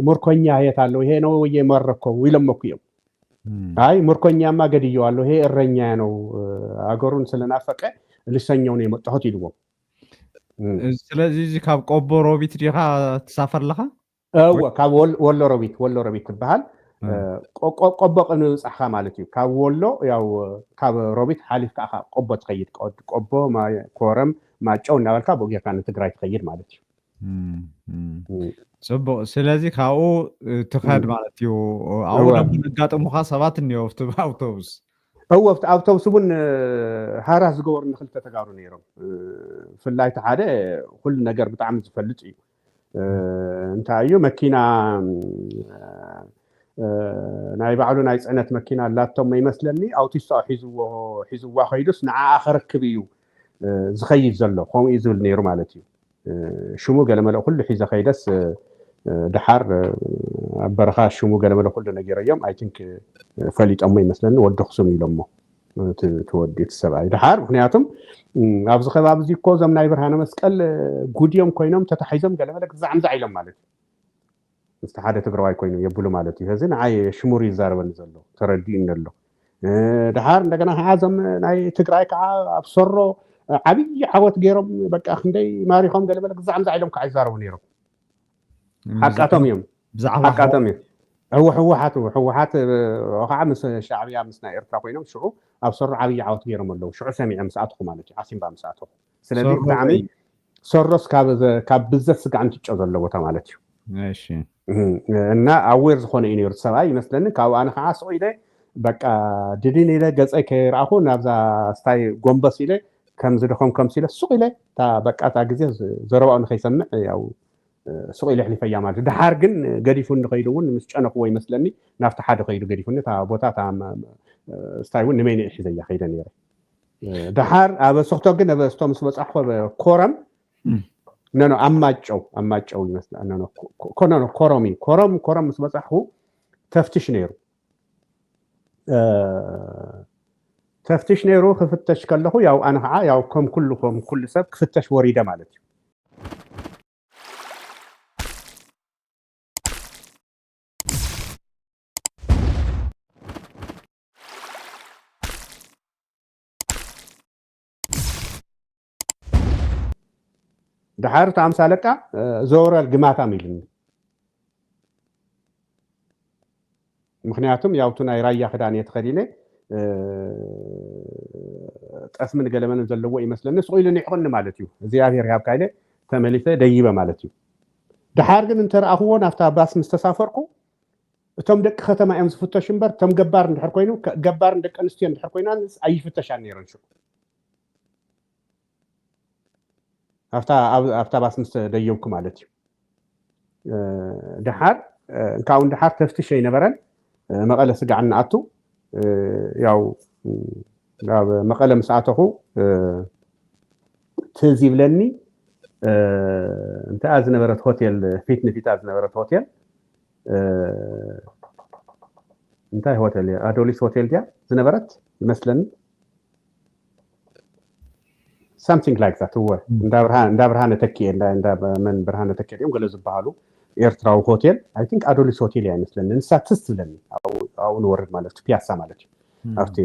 ምርኮኛ የት ኣለዉ፣ ይሄ ነው ወይ መረኮ ኢሎም እኮ እዮም። ኣይ ምርኮኛማ ገድዮ ኣለዉ፣ ይሄ እረኛ ነው፣ ኣገሩን ስለናፈቀ ልሰኘው ነው የመጣሁት ኢልዎም። ስለዚ እዚ ካብ ቆቦ ሮቢት ዲኻ ትሳፈር ኣለኻ? እወ ካብ ወሎ ሮቢት፣ ወሎ ሮቢት ትበሃል። ቆቦ ቅድሚ ምብፃሕካ ማለት እዩ። ካብ ወሎ ያው ካብ ሮቢት ሓሊፍካ ኢኻ ቆቦ ትኸይድ። ቆቦ፣ ኮረም፣ ማጨው እናበልካ ብኡ ጌርካ ንትግራይ ትኸይድ ማለት እዩ። ፅቡቅ። ስለዚ ካብኡ ትኸድ ማለት እዩ። ኣብኡ ደግሞ ዘጋጥሙካ ሰባት እኒኦ ኣብቲ ኣውቶቡስ? እወ ኣብቲ ኣውቶቡስ እውን ሃራስ ዝገበሩ ንክልተ ተጋሩ ነይሮም። ብፍላይ እቲ ሓደ ኩሉ ነገር ብጣዕሚ ዝፈልጥ እዩ። እንታይ እዩ መኪና ናይ ባዕሉ ናይ ፅዕነት መኪና ኣላቶም ይመስለኒ። ኣውቲስታ ሒዝዎ ሒዝዋ ከይዱስ ንዓኣ ከረክብ እዩ ዝኸይድ ዘሎ፣ ከምኡ እዩ ዝብል ነይሩ ማለት እዩ። ሽሙ ገለመለ ኩሉ ሒዘ ከይደስ ድሓር ኣብ በረኻ ሽሙ ገለመለ ኩሉ ነጊረዮም። ኣይ ቲንክ ፈሊጦሞ ይመስለኒ፣ ወዲ ኣኽሱም ኢሎሞ ትወዲ እቲ ሰብኣይ ድሓር። ምክንያቱም ኣብዚ ከባቢ እዚ እኮ እዞም ናይ ብርሃነ መስቀል ጉድዮም ኮይኖም ተታሒዞም ገለመለ ግዛዕ ምዛዕ ኢሎም ማለት እዩ። ምስቲ ሓደ ትግራዋይ ኮይኑ የብሉ ማለት እዩ። እዚ ንዓይ ሽሙር ይዛረበኒ ዘሎ ተረዲኡኒ ኣሎ። ድሓር እንደገና ከዓ እዞም ናይ ትግራይ ከዓ ኣብ ሰሮ ዓብዪ ዓወት ገይሮም በቃ ክንደይ ማሪኾም ገለመለ ግዛዕ ምዛዕ ኢሎም ከዓ ይዛረቡ ነይሮም። ሓቃቶም እዮም። ሓቃቶም እዮም። ህወሓት ህወሓት ከዓ ምስ ሻዕብያ ምስ ናይ ኤርትራ ኮይኖም ሽዑ ኣብ ሰሮ ዓብዪ ዓወት ገይሮም ኣለዉ። ሽዑ ሰሚዐ ምስ ኣትኹ ማለት እዩ። ዓሲምባ ምስ ኣትኹ። ስለዚ ብጣዕሚ ሰሮስ ካብ ብዘት ስጋዕ እንትጮ ዘሎ ቦታ ማለት እዩ። እና ኣዌር ዝኾነ እዩ ነይሩ ሰብኣይ ይመስለኒ። ካብኡ ኣነ ከዓ ስቕ ኢለ በቃ ድድን ኢለ ገፀይ ከይረኣኹ ናብዛ ስታይ ጎንበስ ኢለ ከም ዝደኸም ከምስ ኢለ ስቕ ኢለ በቃ እታ ግዜ ዘረባኡ ንከይሰምዕ ያው ስቕ ኢለ ኣሕሊፈያ ማለት እዩ። ድሓር ግን ገዲፉኒ ከይዱ እውን ምስ ጨነኽዎ ይመስለኒ ናብቲ ሓደ ከይዱ ገዲፉኒ። እታ ቦታ እታ ስታይ እውን ንመይነ ሒዘያ ከይደ ነይረ። ድሓር ኣብ ስኽቶ ግን ኣብ ስቶ ምስ በፃሕኮ ኮረም ነኖ ኣብ ማጨው ኣብ ማጨው ይመስላ ነኖ ኮረም እዩ። ኮረም ኮረም ምስ በፃሕኩ ተፍትሽ ነይሩ። ተፍትሽ ነይሩ። ክፍተሽ ከለኹ ያው ኣነ ከዓ ያው ከም ኩሉ ከም ኩሉ ሰብ ክፍተሽ ወሪደ ማለት እዩ። ድሓር እቲ ኣምሳ ኣለቃ ዘወረል ግማታም ኢሉኒ። ምክንያቱም ያውቱ ናይ ራያ ክዳን እየ ተኸዲነ፣ ጠስምን ገለመልን ዘለዎ ይመስለኒ። ስቕ ኢሉ ኒዕቕኒ ማለት እዩ። እግዚኣብሔር ይሃብካ ኢለ ተመሊሰ ደይበ ማለት እዩ። ድሓር ግን እንተረኣኽዎ ናብታ ባስ ምስ ተሳፈርኩ እቶም ደቂ ከተማ እዮም ዝፍተሹ እምበር እቶም ገባር እንድሕር ኮይኑ ገባርን ደቂ ኣንስትዮ እንድሕር ኮይና ኣይፍተሻን ነይረን። ሽዑ ኣብታ ባስ ምስ ደየብኩ ማለት እዩ። ድሓር እንካውን ድሓር ተፍትሽ ኣይነበረን። መቐለ ስጋዕ እናኣቱ ያው ናብ መቐለ ምስ ኣተኹ ትዝ ይብለኒ እንተኣ ዝነበረት ሆቴል ፊት ንፊታ ዝነበረት ሆቴል እንታይ ሆቴል እያ? ኣዶሊስ ሆቴል ድያ ዝነበረት ይመስለኒ። Something like that እወ። እንዳ ብርሃነ ተኪኤ መን ብርሃነ ተኪኤ እዮም ገለ ዝበሃሉ ኤርትራዊ ሆቴል I think ኣዶሊስ ሆቴል እያ ይመስለኒ። ንሳ ትዝ ትብለኒ ኣብኡ ንወርድ ማለት ፒያሳ ማለት እዩ። ኣብቲ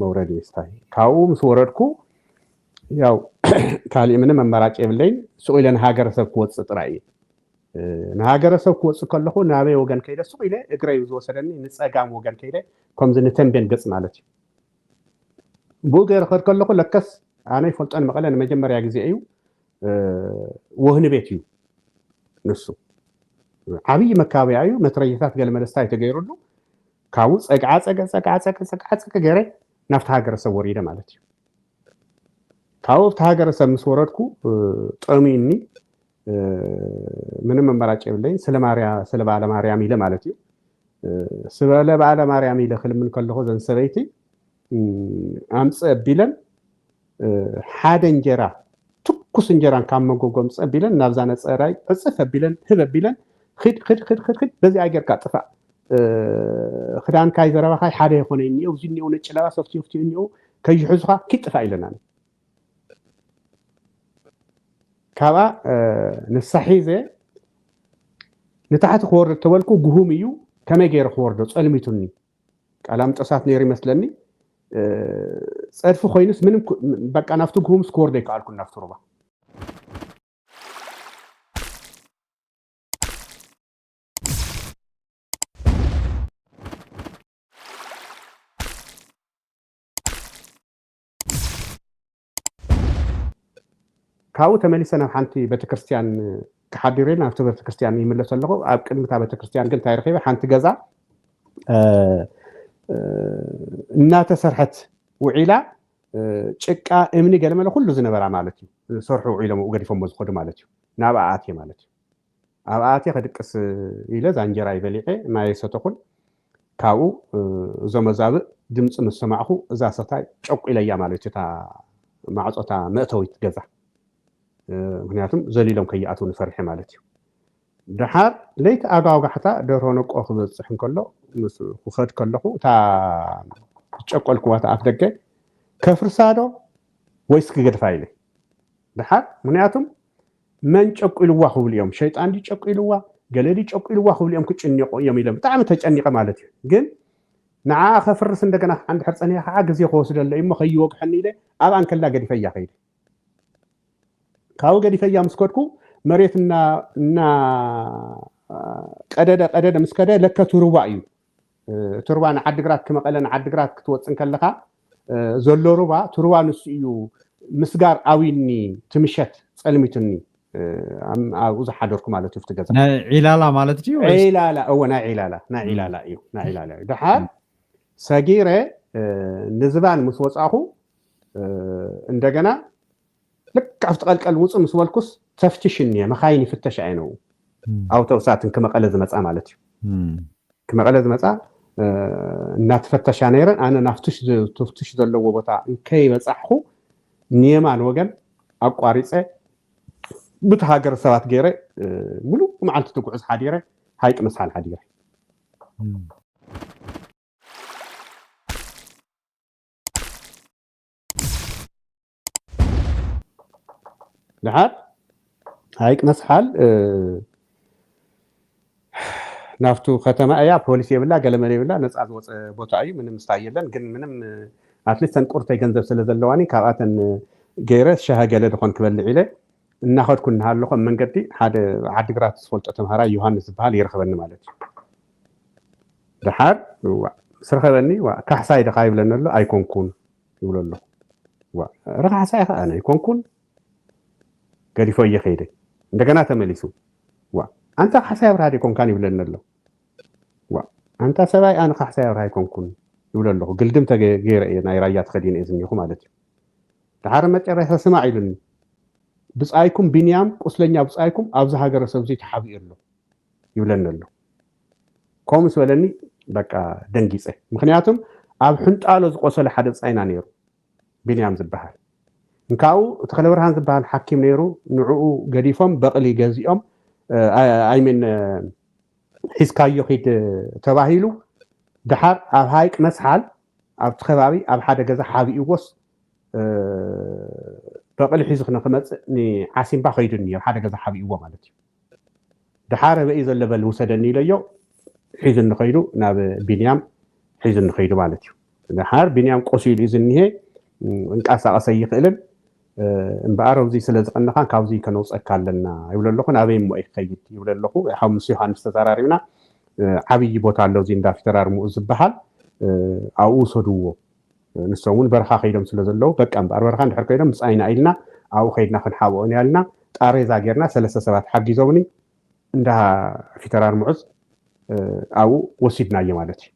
መውረድ ስታይ ካብኡ ምስ ወረድኩ ያው ካሊእ ምንም ኣማራጭ የብለይን። ስቕ ኢለ ንሃገረሰብ ክወፅእ ጥራይ እየ። ንሃገረሰብ ክወፅእ ከለኹ ናበይ ወገን ከይደ ስቕ ኢለ እግረይ ዝወሰደኒ ንፀጋም ወገን ከይደ ከምዚ ንተንቤን ገፅ ማለት እዩ። ብኡ ገይረ ከድ ከለኹ ለከስ ኣነ ይፈልጦን መቐለ ንመጀመርያ ግዜ እዩ። ወህኒ ቤት እዩ ንሱ። ዓብዪ መካበያ እዩ። መትረየታት ገለ መለስታ እዩ ተገይሩሉ። ካብኡ ፀግዓ ፀገ ፀግዓ ፀገ ፀግዓ ፀገ ገይረ ናብቲ ሃገረሰብ ወሪደ ማለት እዩ። ካብኡ ኣብቲ ሃገረሰብ ምስ ወረድኩ ጠሚኒ ምንም ኣማራጭ የብለይን። ስለ ማርያ ስለ በዓለ ማርያም ኢለ ማለት እዩ። ስለ በዓለ ማርያም ኢለ ክልምን ከለኹ ዘን ሰበይቲ ኣምፅ ኣቢለን ሓደ እንጀራ ትኩስ እንጀራን ካብ መጎጎ ኣምፅ ኣቢለን ናብዛ ነፀራይ ዕፅፍ ኣቢለን ህብ ኣቢለን ክድ ክድ ክድ ክድ ክድ በዚኣ ጌርካ ጥፋእ። ክዳንካይ ዘረባካይ ሓደ ይኮነ እኒኦ፣ እዚ እኒኦ፣ ነጭ ለባስ ኣብቲ ኣብቲ እኒኦ ከይሕዙካ ኪድ ጥፋእ ኢለና። ካብኣ ንሳ ሒዘ ንታሕቲ ክወርድ ተበልኩ፣ ግሁም እዩ። ከመይ ገይረ ክወርዶ? ጸልሚቱኒ። ቃላምጠሳት ነይሩ ይመስለኒ። ጸድፊ ኮይኑስ ምንም በቃ ናብቲ ግሁምስ ክወርዶ ኣይከኣልኩን ናብቲ ሩባ። ካብኡ ተመሊሰ ናብ ሓንቲ ቤተክርስትያን ክሓድር ኢለ ናብቲ ቤተክርስትያን ይምለስ ኣለኹ። ኣብ ቅድሚ እታ ቤተክርስትያን ግን እንታይ ረኺበ? ሓንቲ ገዛ እናተሰርሐት ውዒላ፣ ጭቃ፣ እምኒ፣ ገለመለ ኩሉ ዝነበራ ማለት እዩ። ዝሰርሑ ውዒሎም ገዲፎሞ ዝኸዱ ማለት እዩ። ናብኣ ኣትየ ማለት እዩ። ኣብኣ ኣትየ ክድቅስ ኢለ እዛ እንጀራይ በሊዐ ማየ ሰተኹን። ካብኡ እዞም ኣዛብእ ድምፂ ምስ ሰማዕኹ እዛ ሰታይ ጨቁ ኢለያ ማለት እዩ። እታ ማዕፆ እታ መእተዊት ገዛ ምክንያቱም ዘሊሎም ከይኣትዉ ንፈርሒ ማለት እዩ። ደሓር ለይቲ ኣጋውጋሕታ ደርሆ ነቆ ክበፅሕ እንከሎ ክኸድ ከለኹ እታ ዝጨቆልክዋ እታ ኣፍ ደገ ከፍርሳ ዶ ወይስ ክገድፋ ኢለ። ደሓር ምክንያቱም መን ጨቁ ኢልዋ ክብሉ እዮም፣ ሸይጣን ድዩ ጨቁ ኢልዋ፣ ገለ ድዩ ጨቁ ኢልዋ ክብሉ እዮም ክጭንቁ እዮም ኢለ ብጣዕሚ ተጨኒቀ ማለት እዩ። ግን ንዓ ከፍርስ እንደገና ከዓ እንድሕር ፀኒሐ ከዓ ግዜ ክወስደለ እዩ እሞ ከይወግሐኒ ኢለ ኣብኣ እንከላ ገዲፈያ ከይደ። ካብኡ ገዲፈያ ምስ ከድኩ መሬት እና እና ቀደደ ቀደደ ምስ ከደ ለከ ትሩባ እዩ። ትሩባ ንዓድግራት ክመቐለ ንዓድግራት ክትወፅእ እንከለካ ዘሎ ሩባ ትሩባ ንሱ እዩ። ምስጋር ኣዊኒ ትምሸት ፀልሚቱኒ ኣብኡ ዝሓደርኩ ማለት እዩ። ፍቲ ገዛ ናይ ዒላላ ማለት እዩ። ዒላላ እወ ናይ ዒላላ ናይ ዒላላ እዩ ናይ ዒላላ እዩ። ደሓር ሰጊረ ንዝባን ምስ ወፃኹ እንደገና ልክዕ ኣብቲ ቀልቀል ውፁ ምስ በልኩስ ተፍትሽ እኒአ መካይን ይፍተሻ እየ ነው ኣውቶቡሳትን ክመቐለ ዝመፃ ማለት እዩ። ክመቐለ ዝመፃ እናተፈተሻ ነይረን ኣነ ናፍትሽ ተፍትሽ ዘለዎ ቦታ እንከይበፃሕኩ ንየማን ወገን ኣቋሪፀ ብቲ ሃገር ሰባት ገይረ ሙሉእ መዓልቲ ትጉዕዝ ሓዲረ ሃይቅ መስሓል ሓዲረ። ድሓር ሃይቅ መስሓል ናፍቱ ከተማ እያ። ፖሊስ የብላ ገለመለ የብላ ነፃ ዝወፀ ቦታ እዩ። ምንም ስታይ የለን። ግን ምንም ኣትሊስት ተን ቁርተይ ገንዘብ ስለ ዘለዋኒ ካብኣተን ገይረ ሸሃ ገለ ድኾን ክበልዕ ኢለ እናኸድኩ እናሃለኹ ኣብ መንገዲ ሓደ ዓዲግራት ዝፈልጦ ተምሃራይ ዮሃንስ ዝበሃል ይረኸበኒ ማለት እዩ። ደሓር ምስ ረኸበኒ ካሕሳይ ድኻ ይብለኒ ኣሎ። ኣይኮንኩን ይብሎ ኣለኹ። ረ ካሕሳይ ኸዓ ኣይኮንኩን ገዲፎ እየ ከይደ። እንደገና ተመሊሱ ኣንታ ካሕሳይ ኣብርሃ ዲኮንካን ይብለኒ ኣሎ። ኣንታ ሰብኣይ ኣነ ካሕሳይ ኣብርሃ ኣይኮንኩን ይብሎ ኣለኹ። ግልድም ተገይረ እየ ናይ ራያ ተኸዲነ እየ ዝኒኹ ማለት እዩ። ድሓር መጨረሻ ስማዕ ኢሉኒ። ብፃይኩም ቢንያም ቁስለኛ ብፃይኩም ኣብዚ ሃገረ ሰብ እዚ ተሓቢኡ ኣሎ ይብለኒ ኣሎ። ከምኡ ምስ በለኒ በቃ ደንጊፀ። ምክንያቱም ኣብ ሕንጣሎ ዝቆሰለ ሓደ ብፃይና ነይሩ ቢንያም ዝበሃል። እንካኡ ተክለብርሃን ዝበሃል ሓኪም ነይሩ። ንዕኡ ገዲፎም በቕሊ ገዚኦም ኣይሜን ሒዝካዮ ኪድ ተባሂሉ። ድሓር ኣብ ሃይቅ መስሓል ኣብቲ ከባቢ ኣብ ሓደ ገዛ ሓቢእዎስ በቕሊ ሒዙ ንክመፅእ ንዓሲምባ ከይዱ እኒኦ ሓደ ገዛ ሓቢእዎ ማለት እዩ። ድሓር በይ ዘሎ በል ውሰደኒ ኢለዮ ሒዙ ንኸይዱ ናብ ቢንያም ሒዙ ንኸይዱ ማለት እዩ። ድሓር ቢንያም ቆሲሉ እዩ ዝኒሄ። እንቃሳቀስ ኣይኽእልን። እምበኣር ኣብዚ ስለ ዝቐነኻን ካብዚ ከነውፀካ ኣለና ይብሎ ኣለኹ። ናበይ እሞ እየ ክኸይድ ይብሎ ኣለኹ። ሓው ምስ ዮሃንስ ተዘራሪብና። ዓብዪ ቦታ ኣሎ እዚ እንዳ ፊተራር ሙኡ ዝበሃል። ኣብኡ ውሰድዎ። ንሶም እውን በረኻ ከይዶም ስለ ዘለዉ በቃ እምበኣር በረኻ እንድሕር ከይዶም ብፃይና ኢልና ኣብኡ ከይድና ክንሓብኦ ኢና ኢልና ጣሬዛ ጌርና ሰለስተ ሰባት ሓጊዞምኒ እንዳ ፊተራር ሙዑዝ ኣብኡ ወሲድናዮ ማለት እዩ።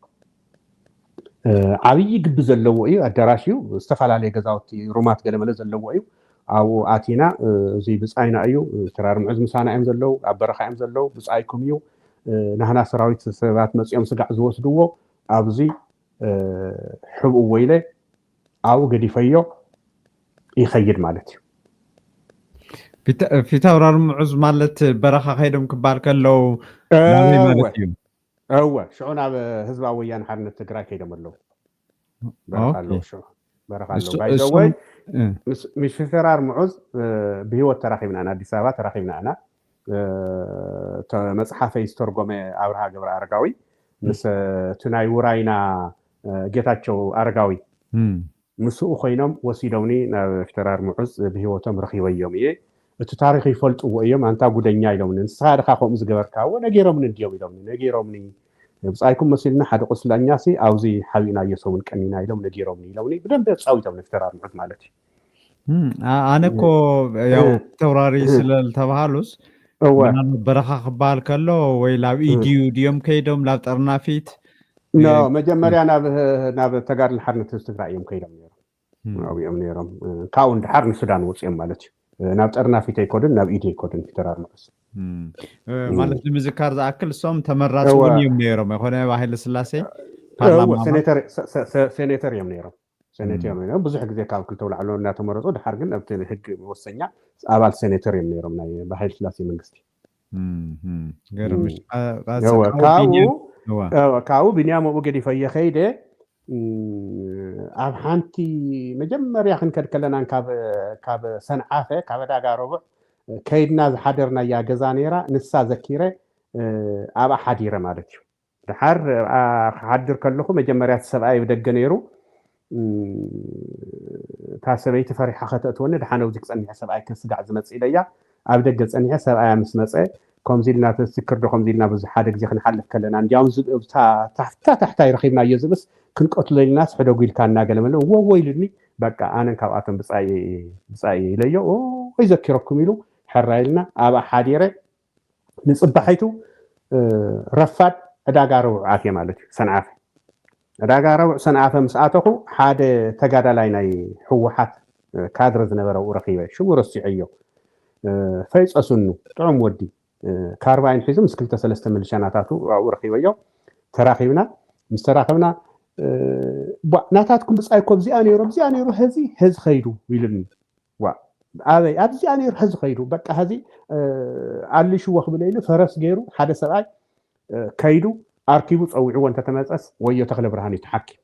ዓብዪ ግቢ ዘለዎ እዩ፣ ኣዳራሽ እዩ፣ ዝተፈላለየ ገዛውቲ ሩማት ገለመለ ዘለዎ እዩ። ኣብኡ ኣቲና እዚ ብፃይና እዩ። ፊተራር ሙዑዝ ምሳና እዮም ዘለዉ፣ ኣብ በረኻ እዮም ዘለዉ፣ ብፃይኩም እዩ። ናህና ሰራዊት ሰባት መፂኦም ስጋዕ ዝወስድዎ ኣብዚ ሕብእዎ ኢለ ኣብኡ ገዲፈዮ ይኸይድ ማለት እዩ። ፊተ- ፊታውራሪ ምዑዝ ማለት በረኻ ከይዶም ክበሃል ከለው ናበይ እወ ማለት እዩ? እወ ሽዑ ናብ ህዝባዊ ወያነ ሓርነት ትግራይ ከይዶም ኣለዉ። በረኻ ኦኬ። ኣለዉ ሽዑ በረኻ ኣለዉ። እሱ- ባይዘወይ እሱም እ፣ ምስ ፊታውራሪ ምዑዝ እ፣ ብህይወት ተራኺብና ኢና፣ ኣዲስ ኣበባ ተራኺብና ኢና። እ፣ ተ- መፅሓፈይ ዝተርጎመ ኣብርሃ ገብረ ኣረጋዊ ምስ እ፣ እቲ ናይ ውራይና እ፣ ጌታቸው ኣረጋዊ እም፣ ምስኡ ኮይኖም ወሲዶምኒ ናብ ፊታውራሪ ምዑዝ ብህይወቶም ረኺበዮም እየ። እቲ ታሪኽ ይፈልጥዎ እዮም፣ ኣንታ ጉደኛ ኢሎምኒ። ንስኻ ድኻ ከምኡ ዝገበርካ? እወ ነጊሮምኒ እንድዮም ኢሎምኒ። ነጊሮምኒ። ብጻይኩም መሲልና ሓደ ቁስለኛ ሲ ኣብዚ ሓቢእናዮ ሰሙን ቀኒና ኢሎም ነጊሮምኒ ኢሎምኒ። ብደንብ ኣጻዊቶምኒ ፊታውራሪ ምዑዝ ማለት እዩ። እም፣ አ- ኣነ እኮ ያው ፊታውራሪ ስለ ዝተባሃሉስ እወ ምናልባት በረኻ ክበሃል ከሎ ወይ ናብ ኢድዩ ድዮም ከይዶም ናብ ጠርናፊት ኖ መጀመርያ ናብ ናብ ተጋድሎ ሓርነት ህዝቢ ትግራይ እዮም ከይዶም ነይሮም። እም፣ ኣብኦም ነይሮም። ካብኡ እንድሓር ንሱዳን ወፂኦም ማለት እዩ። ናብ ጠርናፊት ኣይኮድን፣ ናብ ኢድዩ ኣይኮድን ፊታውራሪ ምዑዝ። እም። እ፣ ማለት ንምዝካር ዝኣክል እሶም ተመራፂ እወ እውን እዮም ነይሮም። ይኮነ ሃይለ ስላሴ እወ ፓርላማ ሴኔተር ሰ- ሰ- ሰ- ሴኔተር እዮም ነይሮም። ሴኔተር እዮም ነይሮም። ብዙሕ ግዜ ካብ ክልተ ላዕሎ እናተመረፁ ድሓር ግን ኣብቲ ህግ መወሰኛ ኣባል ሴኔተር እዮም ነይሮም ናይ ብሃይለ ስላሴ መንግስቲ። እም፣ እም። ገርም እም። ምሽ- ቃ- ቃ- እወ ካብኡ ካብኡ ቢንያም እወ እወ ካብኡ ቢንያም ኣብኡ ገዲፈዮ ከይደ እም፣ ኣብ ሓንቲ መጀመርያ ክንከድ ከለና ካብ ካብ ሰንዓፈ ካብ ዕዳጋ ረቡዕ ከይድና ዝሓደርናያ ገዛ ነይራ፣ ንሳ ዘኪረ እ፣ ኣብኣ ሓዲረ ማለት እዩ። ድሓር ኣብኣ ክሓድር ከለኹ መጀመርያ እቲ ሰብኣይ ብደገ ነይሩ። እም፣ እታ ሰበይቲ ፈሪሓ ከተእትወኒ ድሓን ኣብዚ ክጸኒሐ ሰብኣይ ከስጋዕ ዝመጽእ ኢለያ ኣብ ደገ ጸኒሐ ሰብኣያ ምስ መጸ ከምዚ ኢልና ተዝክር ዶ ከምዚ ኢልና ብዙሕ ሓደ ግዜ ክንሓልፍ ከለና እንዲያውም ዝ- እታ ታሕታ ታሕታይ ረኺብናዮ ዝብስ ክንቀትሎ ኢልናስ ሕደጉ ኢልካ እናገለመለ እዎ እዎ ኢሉኒ። በቃ ኣነን ካብኣቶም ብጻይ ብጻይ ኢለዮ ወይ ዘኪረኩም ኢሉ ሕራ ኢልና ኣብኣ ሓዲረ ንፅባሒቱ ረፋድ ዕዳጋ ረቡዕ ኣትየ ማለት እዩ። ሰንዓፈ ዕዳጋ ረቡዕ ሰንዓፈ ምስ ኣተኹ ሓደ ተጋዳላይ ናይ ህወሓት ካድረ ዝነበረ ኣብኡ ረኺበ። ሽሙ ረሲዐዮ። ፈይፀ ስኑ ጥዑም ወዲ ካርባይን ሒዙ ምስ ክልተ ሰለስተ ምልሻ ናታቱ ኣብኡ ረኺበዮ። ተራኺብና ምስ ተራኸብና ናታትኩም ብፃይ እኮ ብዚኣ ነይሩ ብዚኣ ነይሩ ሀዚ ሀዚ ኸይዱ ኢሉኒ። ዋ ኣበይ ኣብዚኣ ነይሩ ሀዚ ኸይዱ በቃ ሀዚ ኣልሽዎ ክብለ ኢሉ ፈረስ ገይሩ ሓደ ሰብኣይ ከይዱ ኣርኪቡ ፀዊዕዎ እንተተመፀስ ወዮ ተኽለ ብርሃን እዩ ተሓኪም።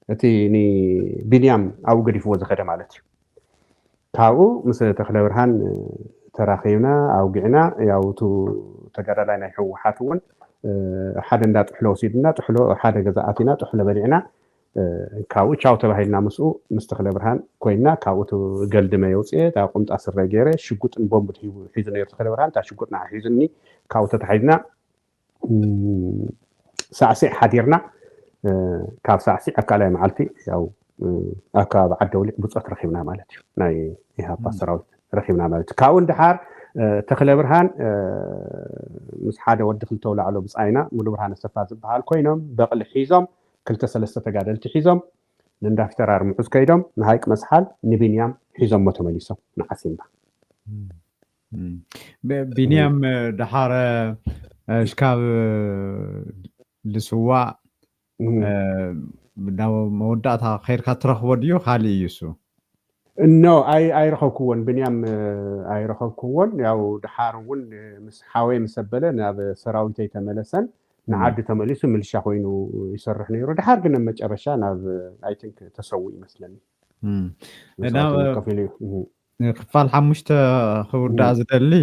እቲ ንቢንያም ኣብኡ ገዲፍዎ ዝኸደ ማለት እዩ። ካብኡ ምስ ተኽለ ብርሃን ተራኺብና ኣውጊዕና ያው እቲ ተጋዳላይ ናይ ህወሓት እውን ሓደ እንዳ ጥሕሎ ወሲድና ጥሕሎ ሓደ ገዛ ኣቲና ጥሕሎ በሊዕና ካብኡ ቻው ተባሂልና ምስኡ ምስ ተኽለ ብርሃን ኮይና ካብኡ እቲ ገልድመ የውፅኤ እታ ቁምጣ ስረ ገይረ ሽጉጥን ቦምብ ሒዙ ነይሩ ተኽለ ብርሃን እታ ሽጉጥ ንዓ ሒዙኒ ካብኡ ተታሒዝና ሳዕሲዕ ሓዲርና ካብ ሳዕሲዕ ኣብ ካልኣይ መዓልቲ ያው ኣብ ከባቢ ዓዲ ኣውሊዕ ብፆት ረኪብና ማለት እዩ ናይ ኢሃፓ ሰራዊት ረኪብና ማለት እዩ ካብኡ ንድሓር ተኽለ ብርሃን ምስ ሓደ ወዲ ክልተ ውላዕሎ ብፃይና ሙሉ ብርሃን ኣሰፋ ዝበሃል ኮይኖም በቕሊ ሒዞም ክልተ ሰለስተ ተጋደልቲ ሒዞም ንእንዳ ፊተራር ምዑዝ ከይዶም ንሃይቅ መስሓል ንቢንያም ሒዞሞ ተመሊሶም ንዓሲምባ ቢንያም ድሓረ ሽካብ ልስዋዕ ናብ መወዳእታ ከይድካ ትረኽቦ ድዩ ካልእ እዩ እሱ ኖ ኣይረኸብክዎን ብንያም ኣይረኸብክዎን ያው ድሓር እውን ምስ ሓወይ ምስ ኣበለ ናብ ሰራዊተይ ተመለሰን ንዓዲ ተመሊሱ ምልሻ ኮይኑ ይሰርሕ ነይሩ ድሓር ግን ኣብ መጨረሻ ናብ ኣይቲንክ ተሰው ይመስለኒ ክፋል ሓሙሽተ ክውዳእ ዝደሊ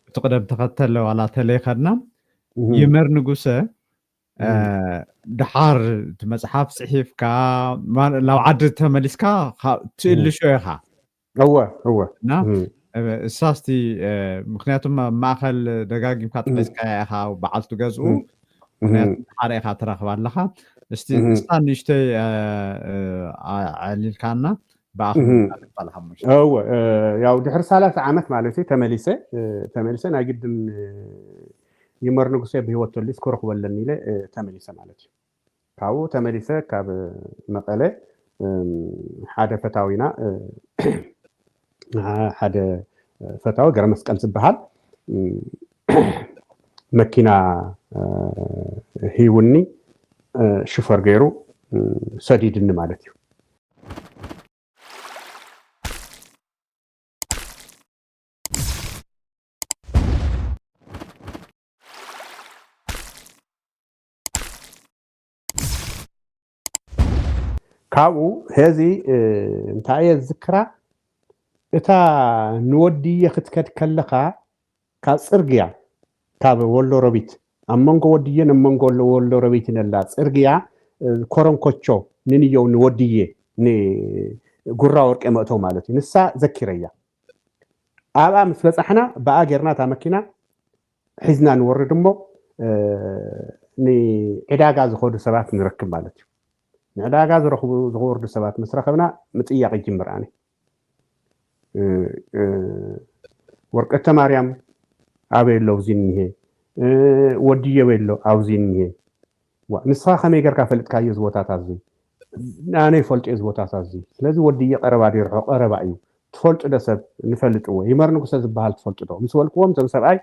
ብቲ ቅደም ተኸተል ዋላ ተለይኸድና ይመር ንጉሰ ድሓር እቲ መፅሓፍ ፅሒፍካ ናብ ዓዲ ተመሊስካ ትእልሾ ኢኻ እወ እወ እና እሳስቲ ምክንያቱም ኣብ ማእኸል ደጋጊምካ ጠቂስካያ ኢኻ በዓልቲ ገዝኡ ምክንያቱ ሓደ ኢኻ ትረኽብ ኣለኻ እስቲ እሳ ንእሽተይ ኣዕሊልካና ብኣኽባል ሓሙሽተ እወ ያው ድሕሪ ሰላሳ ዓመት ማለት እዩ ተመሊሰ ተመሊሰ ናይ ግድን ይመር ንጉሴ ብህይወት ተልዩስ ክረኽቦ ኣለኒ ኢለ ተመሊሰ ማለት እዩ ካብኡ ተመሊሰ ካብ መቐለ ሓደ ፈታዊና ሓደ ፈታዊ ገረ መስቀል ዝበሃል መኪና ሂውኒ ሽፈር ገይሩ ሰዲድኒ ማለት እዩ ካብኡ ሄዚ እንታይ እየ ዝዝክራ፣ እታ ንወድየ ክትከድ ከለኻ ካብ ፅርግያ ካብ ወሎ ረቢት ኣብ መንጎ ወድየን ኣብ መንጎ ወሎ ረቢትን ኣላ ፅርግያ፣ ኮረንኮቾ ንንየው ንወድየ ንጉራ ወርቄ መእተው ማለት እዩ። ንሳ ዘኪረያ። ኣብኣ ምስ በፃሕና ብኣ ጌርና እታ መኪና ሒዝና ንወርድ እሞ ንዕዳጋ ዝኸዱ ሰባት ንረክብ ማለት እዩ። ንዕዳጋ ዝረኽቡ ዝወርዱ ሰባት ምስ ረኸብና ምጥያቕ ይጅምር። ኣነ ወርቀተ ማርያም ኣበይ ኣሎ? ኣብዚ እኒሄ። ወድየ ኣበይ ኣሎ? ኣብዚ እኒሄ። ንስኻ ከመይ ጌርካ ፈልጥካዮ እዚ ቦታታት እዚ? ኣነ ይፈልጦ እዚ ቦታታት እዚ። ስለዚ ወድየ ቀረባ ዶ ይርሕቕ? ቀረባ እዩ። ትፈልጡ ዶ ሰብ? ንፈልጥዎ። ይመር ንጉሰ ዝበሃል ትፈልጡ ዶ? ምስ በልክዎም እቶም ሰብኣይ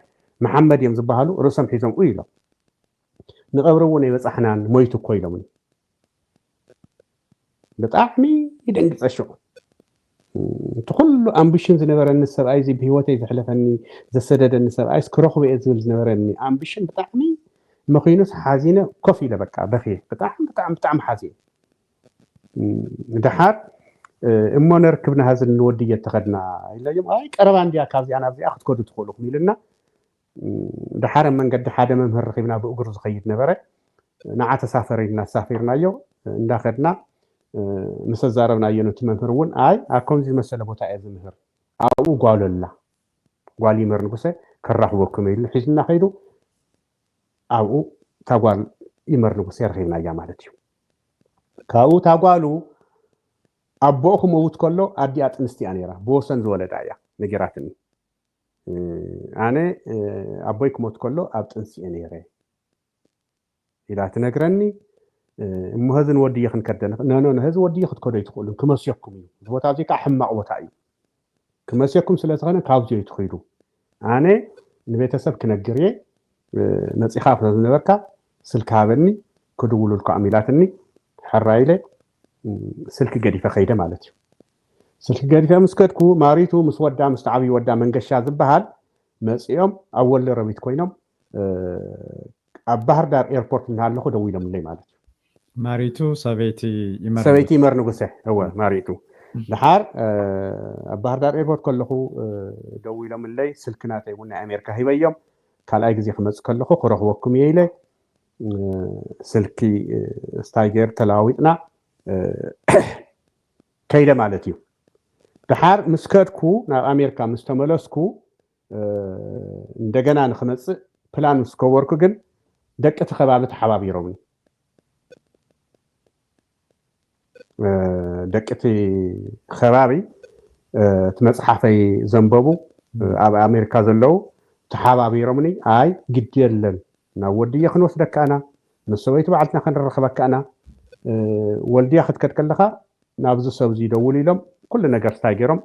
መሓመድ እዮም ዝበሃሉ፣ ርእሶም ሒዞም ኡ ኢሎም። ንቐብሪ እውን ኣይበፃሕናን፣ ሞይቱ እኮ ኢሎምኒ። ብጣዕሚ ይደንግፀ ሽዑ። እቲ ኩሉ ኣምቢሽን ዝነበረኒ ሰብኣይ እዚ ብህይወተይ ዘሕለፈኒ ዘሰደደኒ ሰብኣይ ክረኽቦ እየ ዝብል ዝነበረኒ ኣምቢሽን ብጣዕሚ መኺኑስ ሓዚነ ኮፍ ኢለ በቃ በኽየ። ብጣዕሚ ብጣዕሚ ብጣዕሚ ሓዚነ። ድሓር እሞ ነርክብ ንሃዝን ንወድየ ተኸድና ኢለዮም። ኣይ ቀረባ እንድያ ካብዚኣ ናብዚኣ ክትከዱ ትኽእሉኹም ኢልና ድሓረ መንገዲ ሓደ መምህር ረኺብና ብእግሩ ዝኸይድ ነበረ። ንዓ ተሳፈር ኢልና ኣሳፊርናዮ። እንዳኸድና ምስ ኣዛረብናዮ ነቲ መምህር እውን ኣይ ኣብ ከምዚ ዝመሰለ ቦታ እየ ዝምህር ኣብኡ ጓል ኣላ ጓል ይመር ንጉሰ ከራኽበኩም ኢሉ ሒዝና ከይዱ ኣብኡ እታ ጓል ይመር ንጉሰ ረኺብናያ ማለት እዩ። ካብኡ እታ ጓሉ ኣቦኡ ክመውት ከሎ ኣዲኣ ጥንስቲ እያ ነይራ ብወሰን ዝወለዳ እያ ነጊራትኒ። ኣነ ኣቦይ ክሞት ከሎ ኣብ ጥንሲ እየ ነይረ ኢላ ትነግረኒ። እሞ ህዚ ንወድየ ክንከደን ነኖ ህዚ ወድየ ክትከዶ ኣይትኽእሉን ክመስየኩም እዩ። እዚ ቦታ እዚ ከዓ ሕማቕ ቦታ እዩ። ክመስየኩም ስለ ዝኾነ ካብዚ እዩ ትኽዱ። ኣነ ንቤተሰብ ክነግር እየ መፂኻ ዝነበርካ ስልኪ ሃበኒ ክድውሉልካ እም ኢላትኒ። ሕራ ኢለ ስልኪ ገዲፈ ከይደ ማለት እዩ። ስልኪ ገዲፈ ምስ ከድኩ ማሪቱ ምስ ወዳ ምስ ተዓብዩ ወዳ መንገሻ ዝበሃል መፂኦም ኣብ ወሎ ረቢት ኮይኖም ኣብ ባህር ዳር ኤርፖርት እናሃለኹ ደዊሎምለይ ማለት እዩ። ማሪቱ ሰበይቲ ይመር ሰበይቲ ይመር ንጉሰ እወ ማሪቱ ድሓር ኣብ ባህር ዳር ኤርፖርት ከለኹ ደዊሎምለይ ስልኪ ናተይ እውን ናይ ኣሜሪካ ሂበዮም ካልኣይ ግዜ ክመፅእ ከለኹ ክረኽበኩም እየ ኢለ ስልኪ ስታይገር ተለዋዊጥና ከይደ ማለት እዩ። ድሓር ምስ ከድኩ ናብ ኣሜሪካ ምስ ተመለስኩ እንደገና ንክመፅእ ፕላን ምስ ገበርኩ ግን ደቂ እቲ ከባቢ ተሓባቢሮምኒ። ደቂ እቲ ከባቢ እቲ መፅሓፈይ ዘንበቡ ኣብ ኣሜሪካ ዘለዉ ተሓባቢሮምኒ። ኣይ ግዲ የለን ናብ ወድየ ክንወስደካ ኢና ምስ ሰበይቲ ባዕልትና ክንረኸበካ ኢና ወልድያ ክትከድ ከለካ ናብዚ ሰብ እዚ ደውሉ ኢሎም ኩሉ ነገር ስታይ ገይሮም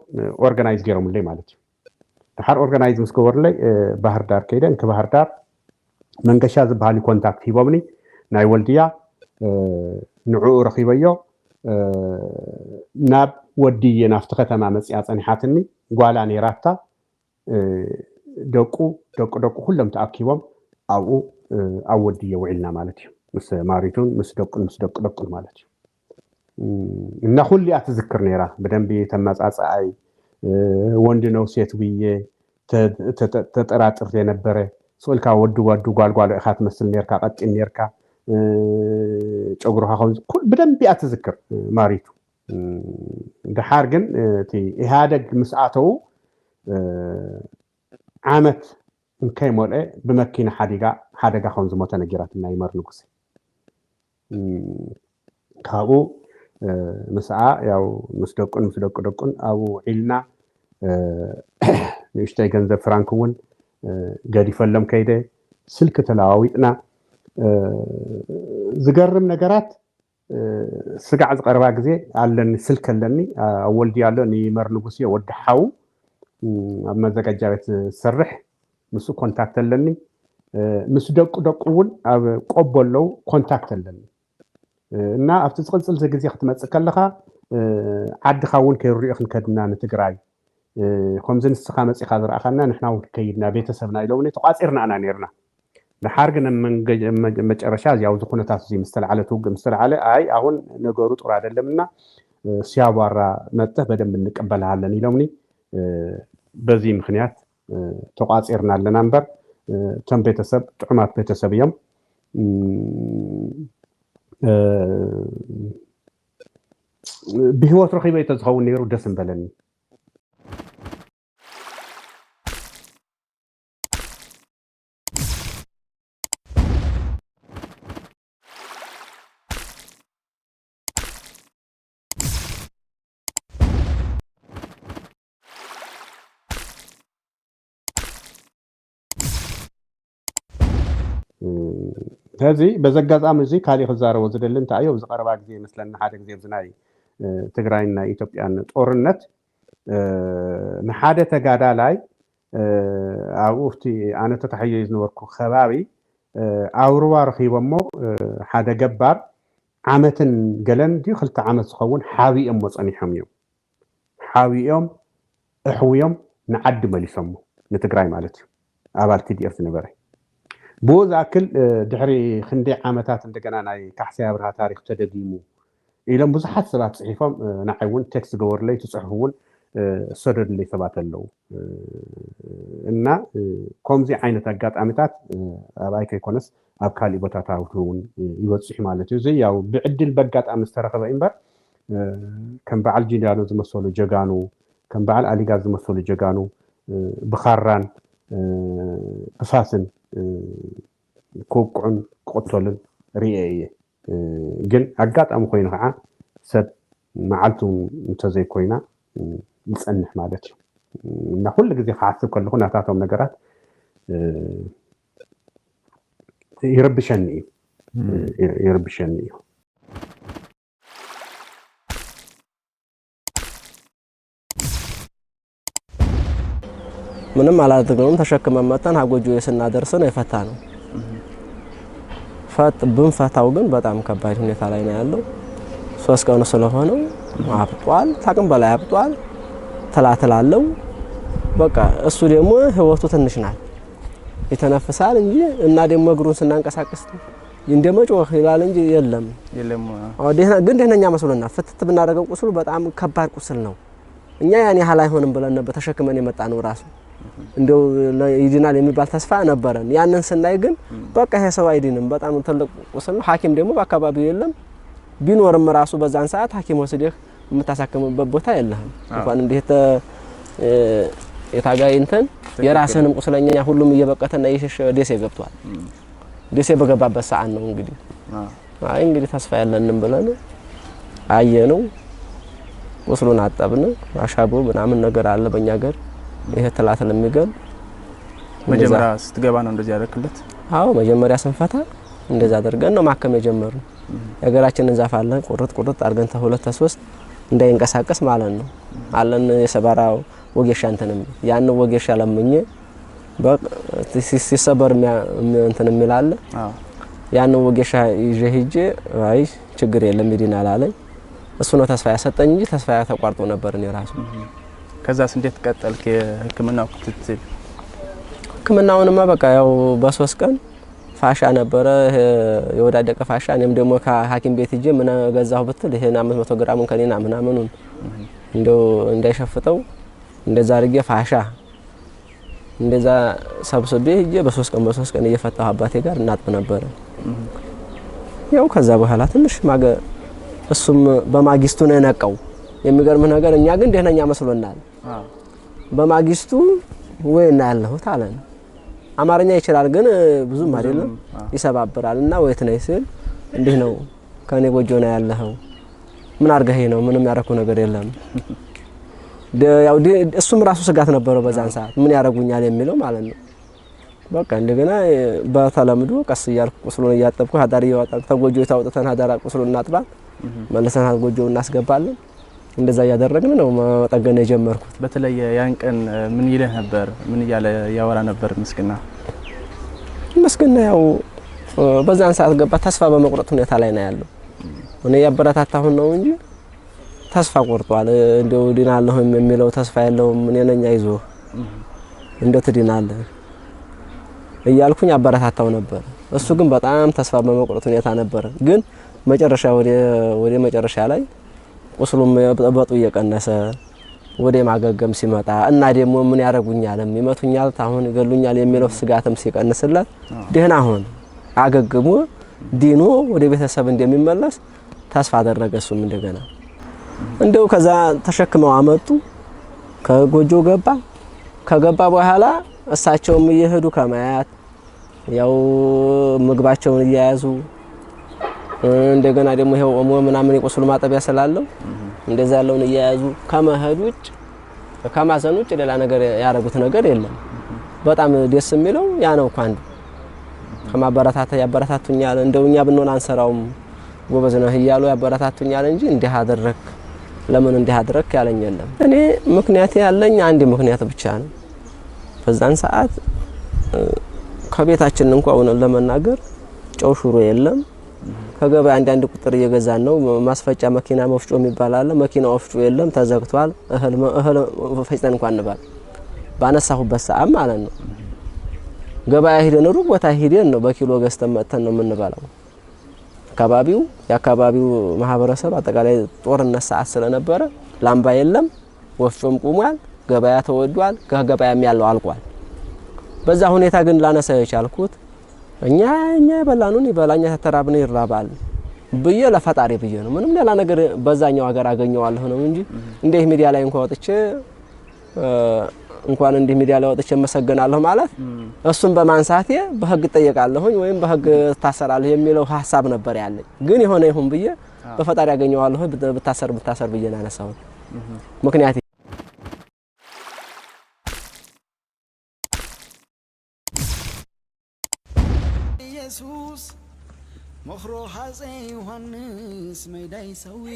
ኦርጋናይዝ ገይሮምለይ ማለት እዩ። ድሓር ኦርጋናይዝ ምስ ገበሩለይ ባህር ዳር ከይደ እንክ ባህር ዳር መንገሻ ዝበሃል ኮንታክት ሂቦምኒ ናይ ወልድያ ንዕኡ ረኺበዮ ናብ ወድየ ናብቲ ከተማ መፅያ ፀኒሓትኒ ጓላ ነይራታ ደቁ ደቁ ደቁ ኩሎም ተኣኪቦም ኣብኡ ኣብ ወድየ ውዒልና ማለት እዩ ምስ ማሪቱን ምስ ደቁን ምስ ደቁ ደቁን ማለት እዩ እና ኩሊኣ ትዝክር ነይራ ብደንቢ ተመፃፀኣይ ወንድ ነው ሴት ብዬ ተጠራጥር የነበረ ስእልካ ወዲ ወዱ ጓልጓሎ ኢካ ትመስል ነርካ ቀጢን ነርካ ጨጉርካ ከም ብደንቢ እያ ትዝክር ማሪቱ ድሓር ግን እቲ ኢህኣደግ ምስ ኣተዉ ዓመት እንከይመልአ ብመኪና ሓዲጋ ሓደጋ ከም ዝሞተ ነጊራትና ይመር ንጉሰ ካብኡ ምስኣ ያው ምስ ደቁን ምስ ደቁ ደቁን ኣብኡ ውዒልና ንእሽተይ ገንዘብ ፍራንክ እውን ገዲፈሎም ከይደ ስልኪ ተለዋዊጥና ዝገርም ነገራት ስጋዕ ዝቀረባ ግዜ ኣለኒ ስልኪ ኣለኒ ኣብ ወልድያ ኣሎ ንይመር ንጉስ እየ ወዲ ሓው ኣብ መዘጋጃ ቤት ዝሰርሕ ምስ ኮንታክት ኣለኒ ምስ ደቁ ደቁ እውን ኣብ ቆቦ ኣለዉ ኮንታክት ኣለኒ እና ኣብቲ ዝቅፅል ግዜ ክትመፅእ ከለካ ዓድካ እውን ከይርዮ ክንከድና ንትግራይ ከምዚ ንስኻ መፂኻ ዝረኣኻና ንሕና እውን ከይድና ቤተሰብና ኢሎምኒ ተቋፂርና ኢና ነርና ድሓር ግን መጨረሻ እዚ ኣብዚ ኩነታት እዚ ምስ ተለዓለ ትውግእ ምስ ተለዓለ ኣይ ኣሁን ነገሩ ጥሩ አይደለምና ሲያቧራ መጥተህ በደንብ እንቀበልሃለን ኢሎምኒ። በዚ ምክንያት ተቋፂርና ኣለና እምበር እቶም ቤተሰብ ጥዑማት ቤተሰብ እዮም። ብህይወት ረኺበ ተዝኸውን ነይሩ ደስ ምበለኒ። ሕዚ በዚ ኣጋጣሚ እዚ ካሊእ ክዛረቦ ዝደሊ እንታይ እዩ፣ ኣብዚ ቀረባ ግዜ ይመስለኒ ሓደ ግዜ ኣብዚ ናይ ትግራይን ናይ ኢትዮጵያን ጦርነት ንሓደ ተጋዳላይ ኣብኡ ኣብቲ ኣነ ተታሒዘ ዝነበርኩ ከባቢ ኣብ ሩባ ረኺቦሞ ሓደ ገባር ዓመትን ገለን ድዩ ክልተ ዓመት ዝኸውን ሓቢኦሞ ጸኒሖም እዮም። ሓቢኦም ኣሕውዮም ንዓዲ መሊሶሞ ንትግራይ ማለት እዩ። ኣባል ቲ ዲ ኤፍ ዝነበረ ብኡ ዝኣክል ድሕሪ ክንደይ ዓመታት እንደገና ናይ ካሕሳይ ኣብርሃ ታሪክ ተደጊሙ ኢሎም ብዙሓት ሰባት ፅሒፎም ንዓይ እውን ቴክስት ገበሩለይ እቲ ፅሑፍ እውን ዝሰደዱለይ ሰባት ኣለዉ እና ከምዚ ዓይነት ኣጋጣሚታት ኣብኣይ ከይኮነስ ኣብ ካሊእ ቦታታት እውን ይበፅሑ ማለት እዩ። እዚ ያው ብዕድል በጋጣሚ ዝተረኸበ እምበር ከም በዓል ጂዳኖ ዝመሰሉ ጀጋኑ ከም በዓል ኣሊጋዝ ዝመሰሉ ጀጋኑ ብኻራን ብፋስን ክውቅዑን ክቕተሉን ርኤ እየ። ግን ኣጋጣሚ ኮይኑ ከዓ ሰብ መዓልቱ እንተዘይኮይና ይፀንሕ ማለት እዩ እና ኩሉ ግዜ ክሓስብ ከለኹ ናታቶም ነገራት ይረብሸኒ እዩ ይረብሸኒ እዩ። ምንም አላደረግነውም። ተሸክመን መጥተን ሀጎጆ ስናደርስ ነው የፈታ ነው። ፈት ብንፈታው ግን በጣም ከባድ ሁኔታ ላይ ነው ያለው። ሶስት ቀኑ ስለሆነው አብጧል፣ ታቅም በላይ አብጧል። ትላትል አለው። በቃ እሱ ደግሞ ህይወቱ ትንሽ ናት፣ ይተነፍሳል እንጂ እና ደግሞ እግሩን ስናንቀሳቀስ እንደ መጮህ ይላል እንጂ የለም። የለም። አዎ፣ ደህና ግን ደህነኛ መስሎና ፍትት ብናደርገው ቁስሉ በጣም ከባድ ቁስል ነው። እኛ ያን ያህል አይሆንም ብለን ነበር ተሸክመን የመጣ ነው ራሱ እንደው ይድናል የሚባል ተስፋ ነበረን። ያንን ስናይ ግን በቃ ይሄ ሰው አይድንም፣ በጣም ትልቅ ቁስል ነው። ሐኪም ደግሞ በአካባቢው የለም። ቢኖርም ራሱ በዛን ሰዓት ሐኪም ወስደህ የምታሳክምበት ቦታ የለህም። እንኳን እንዲህ የታጋይ እንትን የራስህንም ቁስለኛ ሁሉም እየበቀተና እየሸሸ ደሴ ገብቷል። ደሴ በገባበት ሰዓት ነው እንግዲህ አይ እንግዲህ ተስፋ ያለንም ብለን አየነው። ቁስሉን አጠብን። አሻቦ ምናምን ነገር አለ በእኛ ሀገር ይሄ ትላትል የሚገል መጀመሪያ ስትገባ ነው እንደዚህ ያደረክለት? አዎ መጀመሪያ ስንፈታ እንደዛ አድርገን ነው ማከም የጀመርነው። የሀገራችንን ዛፍ አለ ቁርጥ ቁርጥ አድርገን ተሁለት ተሶስት እንዳይንቀሳቀስ ማለት ነው አለን የሰባራው ወጌሻ እንትን የሚል ያን ወጌሻ ለምኜ ሲሰበር እንትን የሚል አለ። ያን ወጌሻ ይዤ ሄጄ አይ ችግር የለም ይድናል አለኝ። እሱ ነው ተስፋ ያሰጠኝ እንጂ ተስፋ ተቋርጦ ነበር እኔ ራሱ። ከዛስ እንዴት ቀጠልክ የህክምናው ክትትል? ህክምናውንማ በቃ ያው በሶስት ቀን ፋሻ ነበረ የወዳደቀ ፋሻ። እኔም ደግሞ ከሐኪም ቤት ሄጄ ምን ገዛሁ ብትል ይሄን አምስት መቶ ግራሙን ከኔና ምናምኑን እንደው እንዳይሸፍተው እንደዛ አድርጌ ፋሻ እንደዛ ሰብስቤ ሄጄ በሶስት ቀን በሶስት ቀን እየፈታሁ አባቴ ጋር እናጥብ ነበረ። ያው ከዛ በኋላ ትንሽ ማገ እሱም በማግስቱ ነው የነቃው። የሚገርምህ ነገር እኛ ግን ደህነኛ መስሎናል። በማግስቱ ወይ እና ያለሁት አለን። አማርኛ ይችላል ግን ብዙም አይደለም ይሰባብራል። እና ወይት ነህ ሲል እንዲህ ነው ከኔ ጎጆ ነው ያለኸው፣ ምን አድርገኸኝ ነው? ምንም ያደረኩህ ነገር የለም። እሱም ራሱ ስጋት ነበረው በዛን ሰዓት ምን ያደርጉኛል የሚለው ማለት ነው። በቃ እንደገና በተለምዶ ቀስ እያልኩ ቁስሉን እያጠብኩ ሀዳር እያወጣን ተጎጆ አውጥተን ሀዳር ቁስሉን እናጥባል፣ መልሰን ጎጆ እናስገባለን። እንደዛ እያደረግን ነው መጠገን የጀመርኩት። በተለይ ያን ቀን ምን ይልህ ነበር? ምን እያለ ያወራ ነበር ምስግና? ምስግና ያው በዛን ሰዓት ገባ ተስፋ በመቁረጥ ሁኔታ ላይ ነው ያለው። እኔ ያበረታታሁን ነው እንጂ ተስፋ ቆርጧል። እንደው ድናለሁ የሚለው ተስፋ የለውም። እኔ ነኝ አይዞህ እንደው ትድናለህ እያልኩኝ አበረታታው ነበር። እሱ ግን በጣም ተስፋ በመቁረጥ ሁኔታ ነበረ። ግን መጨረሻ ወደ ወደ መጨረሻ ላይ ቁስሉም መጥበጡ እየቀነሰ ወደ ማገገም ሲመጣ እና ደግሞ ምን ያደርጉኛልም ይመቱኛል፣ ታሁን ይገሉኛል የሚለው ስጋትም ሲቀንስለት ደህና ሆነ፣ አገግሞ ዲኖ ወደ ቤተሰብ እንደሚመለስ ተስፋ አደረገ። እሱም እንደገና እንደው ከዛ ተሸክመው አመጡ። ከጎጆ ገባ። ከገባ በኋላ እሳቸውም እየሄዱ ከማያት ያው ምግባቸውን እያያዙ እንደገና ደግሞ ይሄው ኦሞ ምናምን የቁስሉ ማጠቢያ ስላለው እንደዛ ያለውን እያያዙ ከመሄድ ውጭ ከማዘን ውጭ ሌላ ነገር ያደረጉት ነገር የለም። በጣም ደስ የሚለው ያ ነው። እንኳን ከማበረታታት ያበረታቱኛል። እንደው እኛ ብንሆን አንሰራውም፣ ጎበዝ ነህ እያሉ ያበረታቱኛል እንጂ እንዲህ አደረክ፣ ለምን እንዲህ አደረክ ያለኝ የለም። እኔ ምክንያት ያለኝ አንድ ምክንያት ብቻ ነው። በዛን ሰዓት እ፣ ከቤታችን እንኳ እውነት ለመናገር ጨው ሽሮ የለም። ከገበያ አንዳንድ ቁጥር እየገዛን ነው። ማስፈጫ መኪና መፍጮ የሚባል አለ። መኪና ወፍጮ የለም፣ ተዘግቷል። እህል መ- እህል ፈጭተን እንኳን እንበላ ባነሳሁበት ሰዓት ማለት ነው። ገበያ ሂደን ሩቅ ቦታ ሂደን ነው በኪሎ ገዝተን መጥተን ነው የምንበላው። አካባቢው የአካባቢው ማህበረሰብ አጠቃላይ ጦርነት ሰዓት ስለነበረ ላምባ የለም፣ ወፍጮም ቁሟል፣ ገበያ ተወዷል፣ ከገበያም ያለው አልቋል። በዛ ሁኔታ ግን ላነሳ የቻልኩት እኛ እኛ የበላኑን ይበላ፣ እኛ ተተራብነ ይራባል ብዬ ለፈጣሪ ብዬ ነው። ምንም ሌላ ነገር በዛኛው ሀገር አገኘዋለሁ ነው እንጂ እንዴት ሚዲያ ላይ እንኳ ወጥቼ እ፣ እንኳን እንዲህ ሚዲያ ላይ ወጥቼ እመሰገናለሁ ማለት እሱን በማንሳቴ በህግ እጠየቃለሁኝ ወይም በህግ እታሰራለሁ የሚለው ሀሳብ ነበር ያለኝ። ግን የሆነ ይሁን ብዬ በፈጣሪ ያገኘዋለሁ ብት- ብታሰር ብታሰር ብዬ ነው ያነሳሁት። ምክንያት ኢየሱስ መኽሮ ሃፀይ ዮሃንስ መይዳይ ሰዊ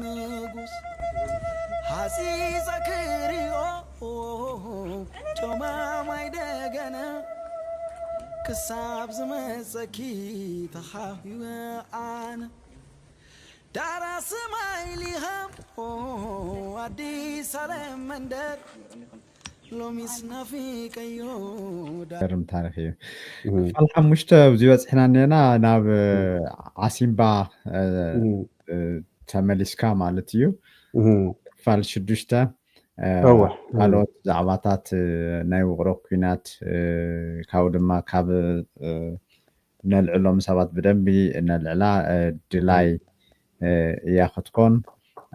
ንጉስ ሃፂ ዘክርዮ ጮማ ማይ ደገነ ክሳብ ዝመፀኪ ተኻሂወ ኣነ ዳራ ስማይ ሊሃም ኣዲስ ኣለም መንደር ሎሚስ ናፊቀዮ ገርም ታሪክ እዩ። ክፋል ሓሙሽተ ኣብዚ በፂሕና እኒና ናብ ዓሲምባ ተመሊስካ ማለት እዩ። ክፋል ሽዱሽተ ካልኦት ዛዕባታት ናይ ውቕሮ ኩናት ካብኡ ድማ ካብ ነልዕሎም ሰባት ብደንቢ ነልዕላ ድላይ እያ ክትኮን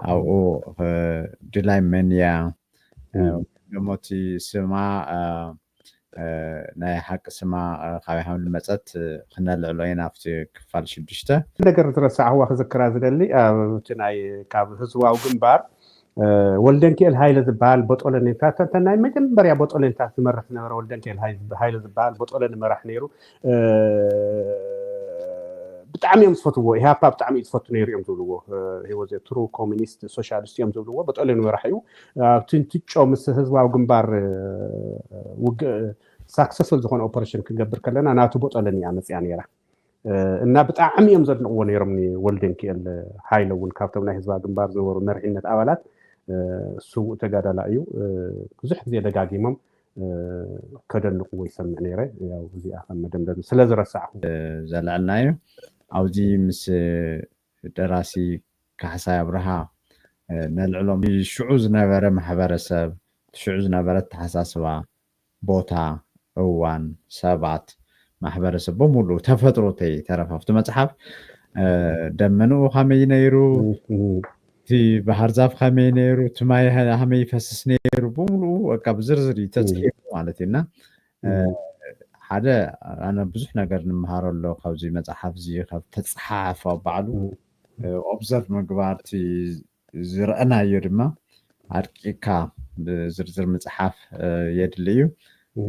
ኣብኡ ድላይ መን እያ ደሞ እቲ ስማ ናይ ሓቂ ስማ ካበይ ከም ዝመፀት ክነልዕሎ ኢና ኣብቲ ክፋል ሽዱሽተ። ነገር ዝረሳዕዋ ክዝክራ ዝደሊ ኣብቲ ናይ ካብ ህዝባዊ ግንባር ወልደንኪኤል ሃይለ ዝበሃል ቦጦለኔታት ተንተን ናይ መጀመርያ ቦጦለኔታት ዝመርሕ ዝነበረ ወልደንኪኤል ሃይለ ዝበሃል ቦጦለኒ መራሕ ነይሩ። ብጣዕሚ እዮም ዝፈትዎ። ኢህኣፓ ብጣዕሚ እዩ ዝፈቱ ነይሩ እዮም ዝብልዎ። ሂወዘ ትሩ ኮሚኒስት ሶሻሊስት እዮም ዝብልዎ። ቦጦለኒ መራሕ እዩ። ኣብቲ እንትጮ ምስ ህዝባዊ ግንባር ውግእ ሳክሰስፉል ዝኾነ ኦፐሬሽን ክንገብር ከለና ናቱ ቦጦለኒ እያ መፅያ ነይራ። እና ብጣዕሚ እዮም ዘድንቕዎ ነይሮም ንወልደንኪኤል ሃይለ እውን ካብቶም ናይ ህዝባዊ ግንባር ዝነበሩ መሪሕነት ኣባላት ስዉእ ተጋዳላ እዩ። ብዙሕ ግዜ ደጋጊሞም ከደንቕዎ ይሰምዕ ነይረ። ያው እዚኣ ከም መደምደሚ ስለ ዝረሳዕኹ ዘልዐልና እዩ። ኣብዚ ምስ ደራሲ ካሕሳይ ኣብርሃ ነልዕሎም ሽዑ ዝነበረ ማሕበረሰብ ሽዑ ዝነበረ ኣተሓሳስባ ቦታ እዋን ሰባት ማሕበረሰብ በሙሉ ተፈጥሮ ተይተረፈ ኣብቲ መፅሓፍ ደመንኡ ከመይ ነይሩ እቲ ባህር ዛፍ ከመይ ነይሩ እቲ ማይ ከመይ ይፈስስ ነይሩ ብምሉኡ በቃ ብዝርዝር እዩ ተፅሒፉ ማለት እዩ እና ሓደ ኣነ ብዙሕ ነገር ንምሃሮ ኣሎ ካብዚ መፅሓፍ እዚ ካብ ተፅሓፍ ባዕሉ ኦብዘርቭ ምግባር እቲ ዝረአናዮ ድማ ኣድቂካ ብዝርዝር ምፅሓፍ የድሊ እዩ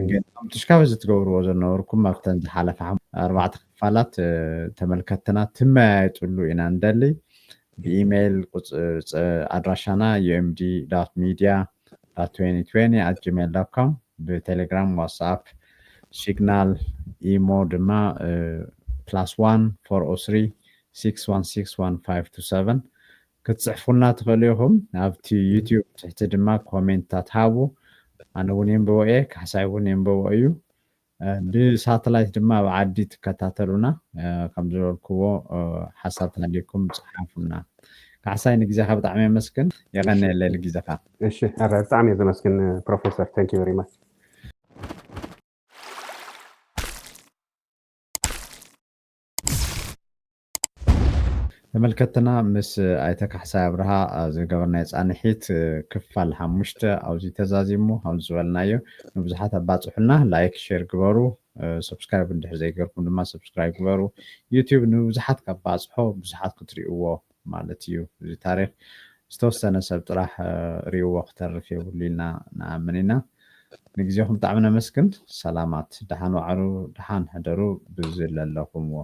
ግን ከምቲ ሽካብ እዚ ትገብርዎ ዘነበርኩም ኣብተን ዝሓለፈ ኣርባዕተ ክፋላት ተመልከትና ትመያየጥሉ ኢና ንደሊ ብኢሜይል ኣድራሻና ዩኤምዲ ሚድያ ጂሜል ኮም ብቴሌግራም ዋትስኣፕ ሲግናል ኢሞ ድማ plus one four oh three six one six one five two seven ክትፅሕፉልና ትኽእሉ ኢኹም ኣብቲ ዩትዩብ ትሕቲ ድማ ኮሜንትታት ሃቡ ኣነ እውን የንብቦ እየ ካሕሳይ እውን የንብቦ እዩ ብሳተላይት ድማ ኣብ ዓዲ ትከታተሉና። ከም ዝበልክዎ ሓሳብ ተሃልዩኩም ጸሓፉና። ካሕሳይ፣ ንግዜኻ ብጣዕሚ የመስግን። የቐንየለይ ግዜኻ። እሺ፣ ኣረ ብጣዕሚ እየ ዘመስግን ፕሮፌሰር። Thank you very much። ተመልከትና ምስ ኣይተ ካሕሳይ ኣብርሃ ዝገበርናዮ ጻንሒት ክፋል ሓሙሽተ ኣብዚ ተዛዚሙ። ከም ዝበልናዮ ንብዙሓት ኣባጽሑልና። ላይክ፣ ሼር ግበሩ። ሰብስክራይብ እንድሕር ዘይገርኩም ድማ ሰብስክራይብ ግበሩ። ዩቲዩብ ንብዙሓት ካብ ባጽሖ ብዙሓት ክትሪእዎ ማለት እዩ። እዚ ታሪክ ዝተወሰነ ሰብ ጥራሕ ሪእዎ ክተርፍ የብሉ ኢልና ንኣምን ኢና። ንግዜኹም ብጣዕሚ ነመስግን። ሰላማት፣ ደሓን ዋዕሩ፣ ደሓን ሕደሩ ብዝለለኹምዎ።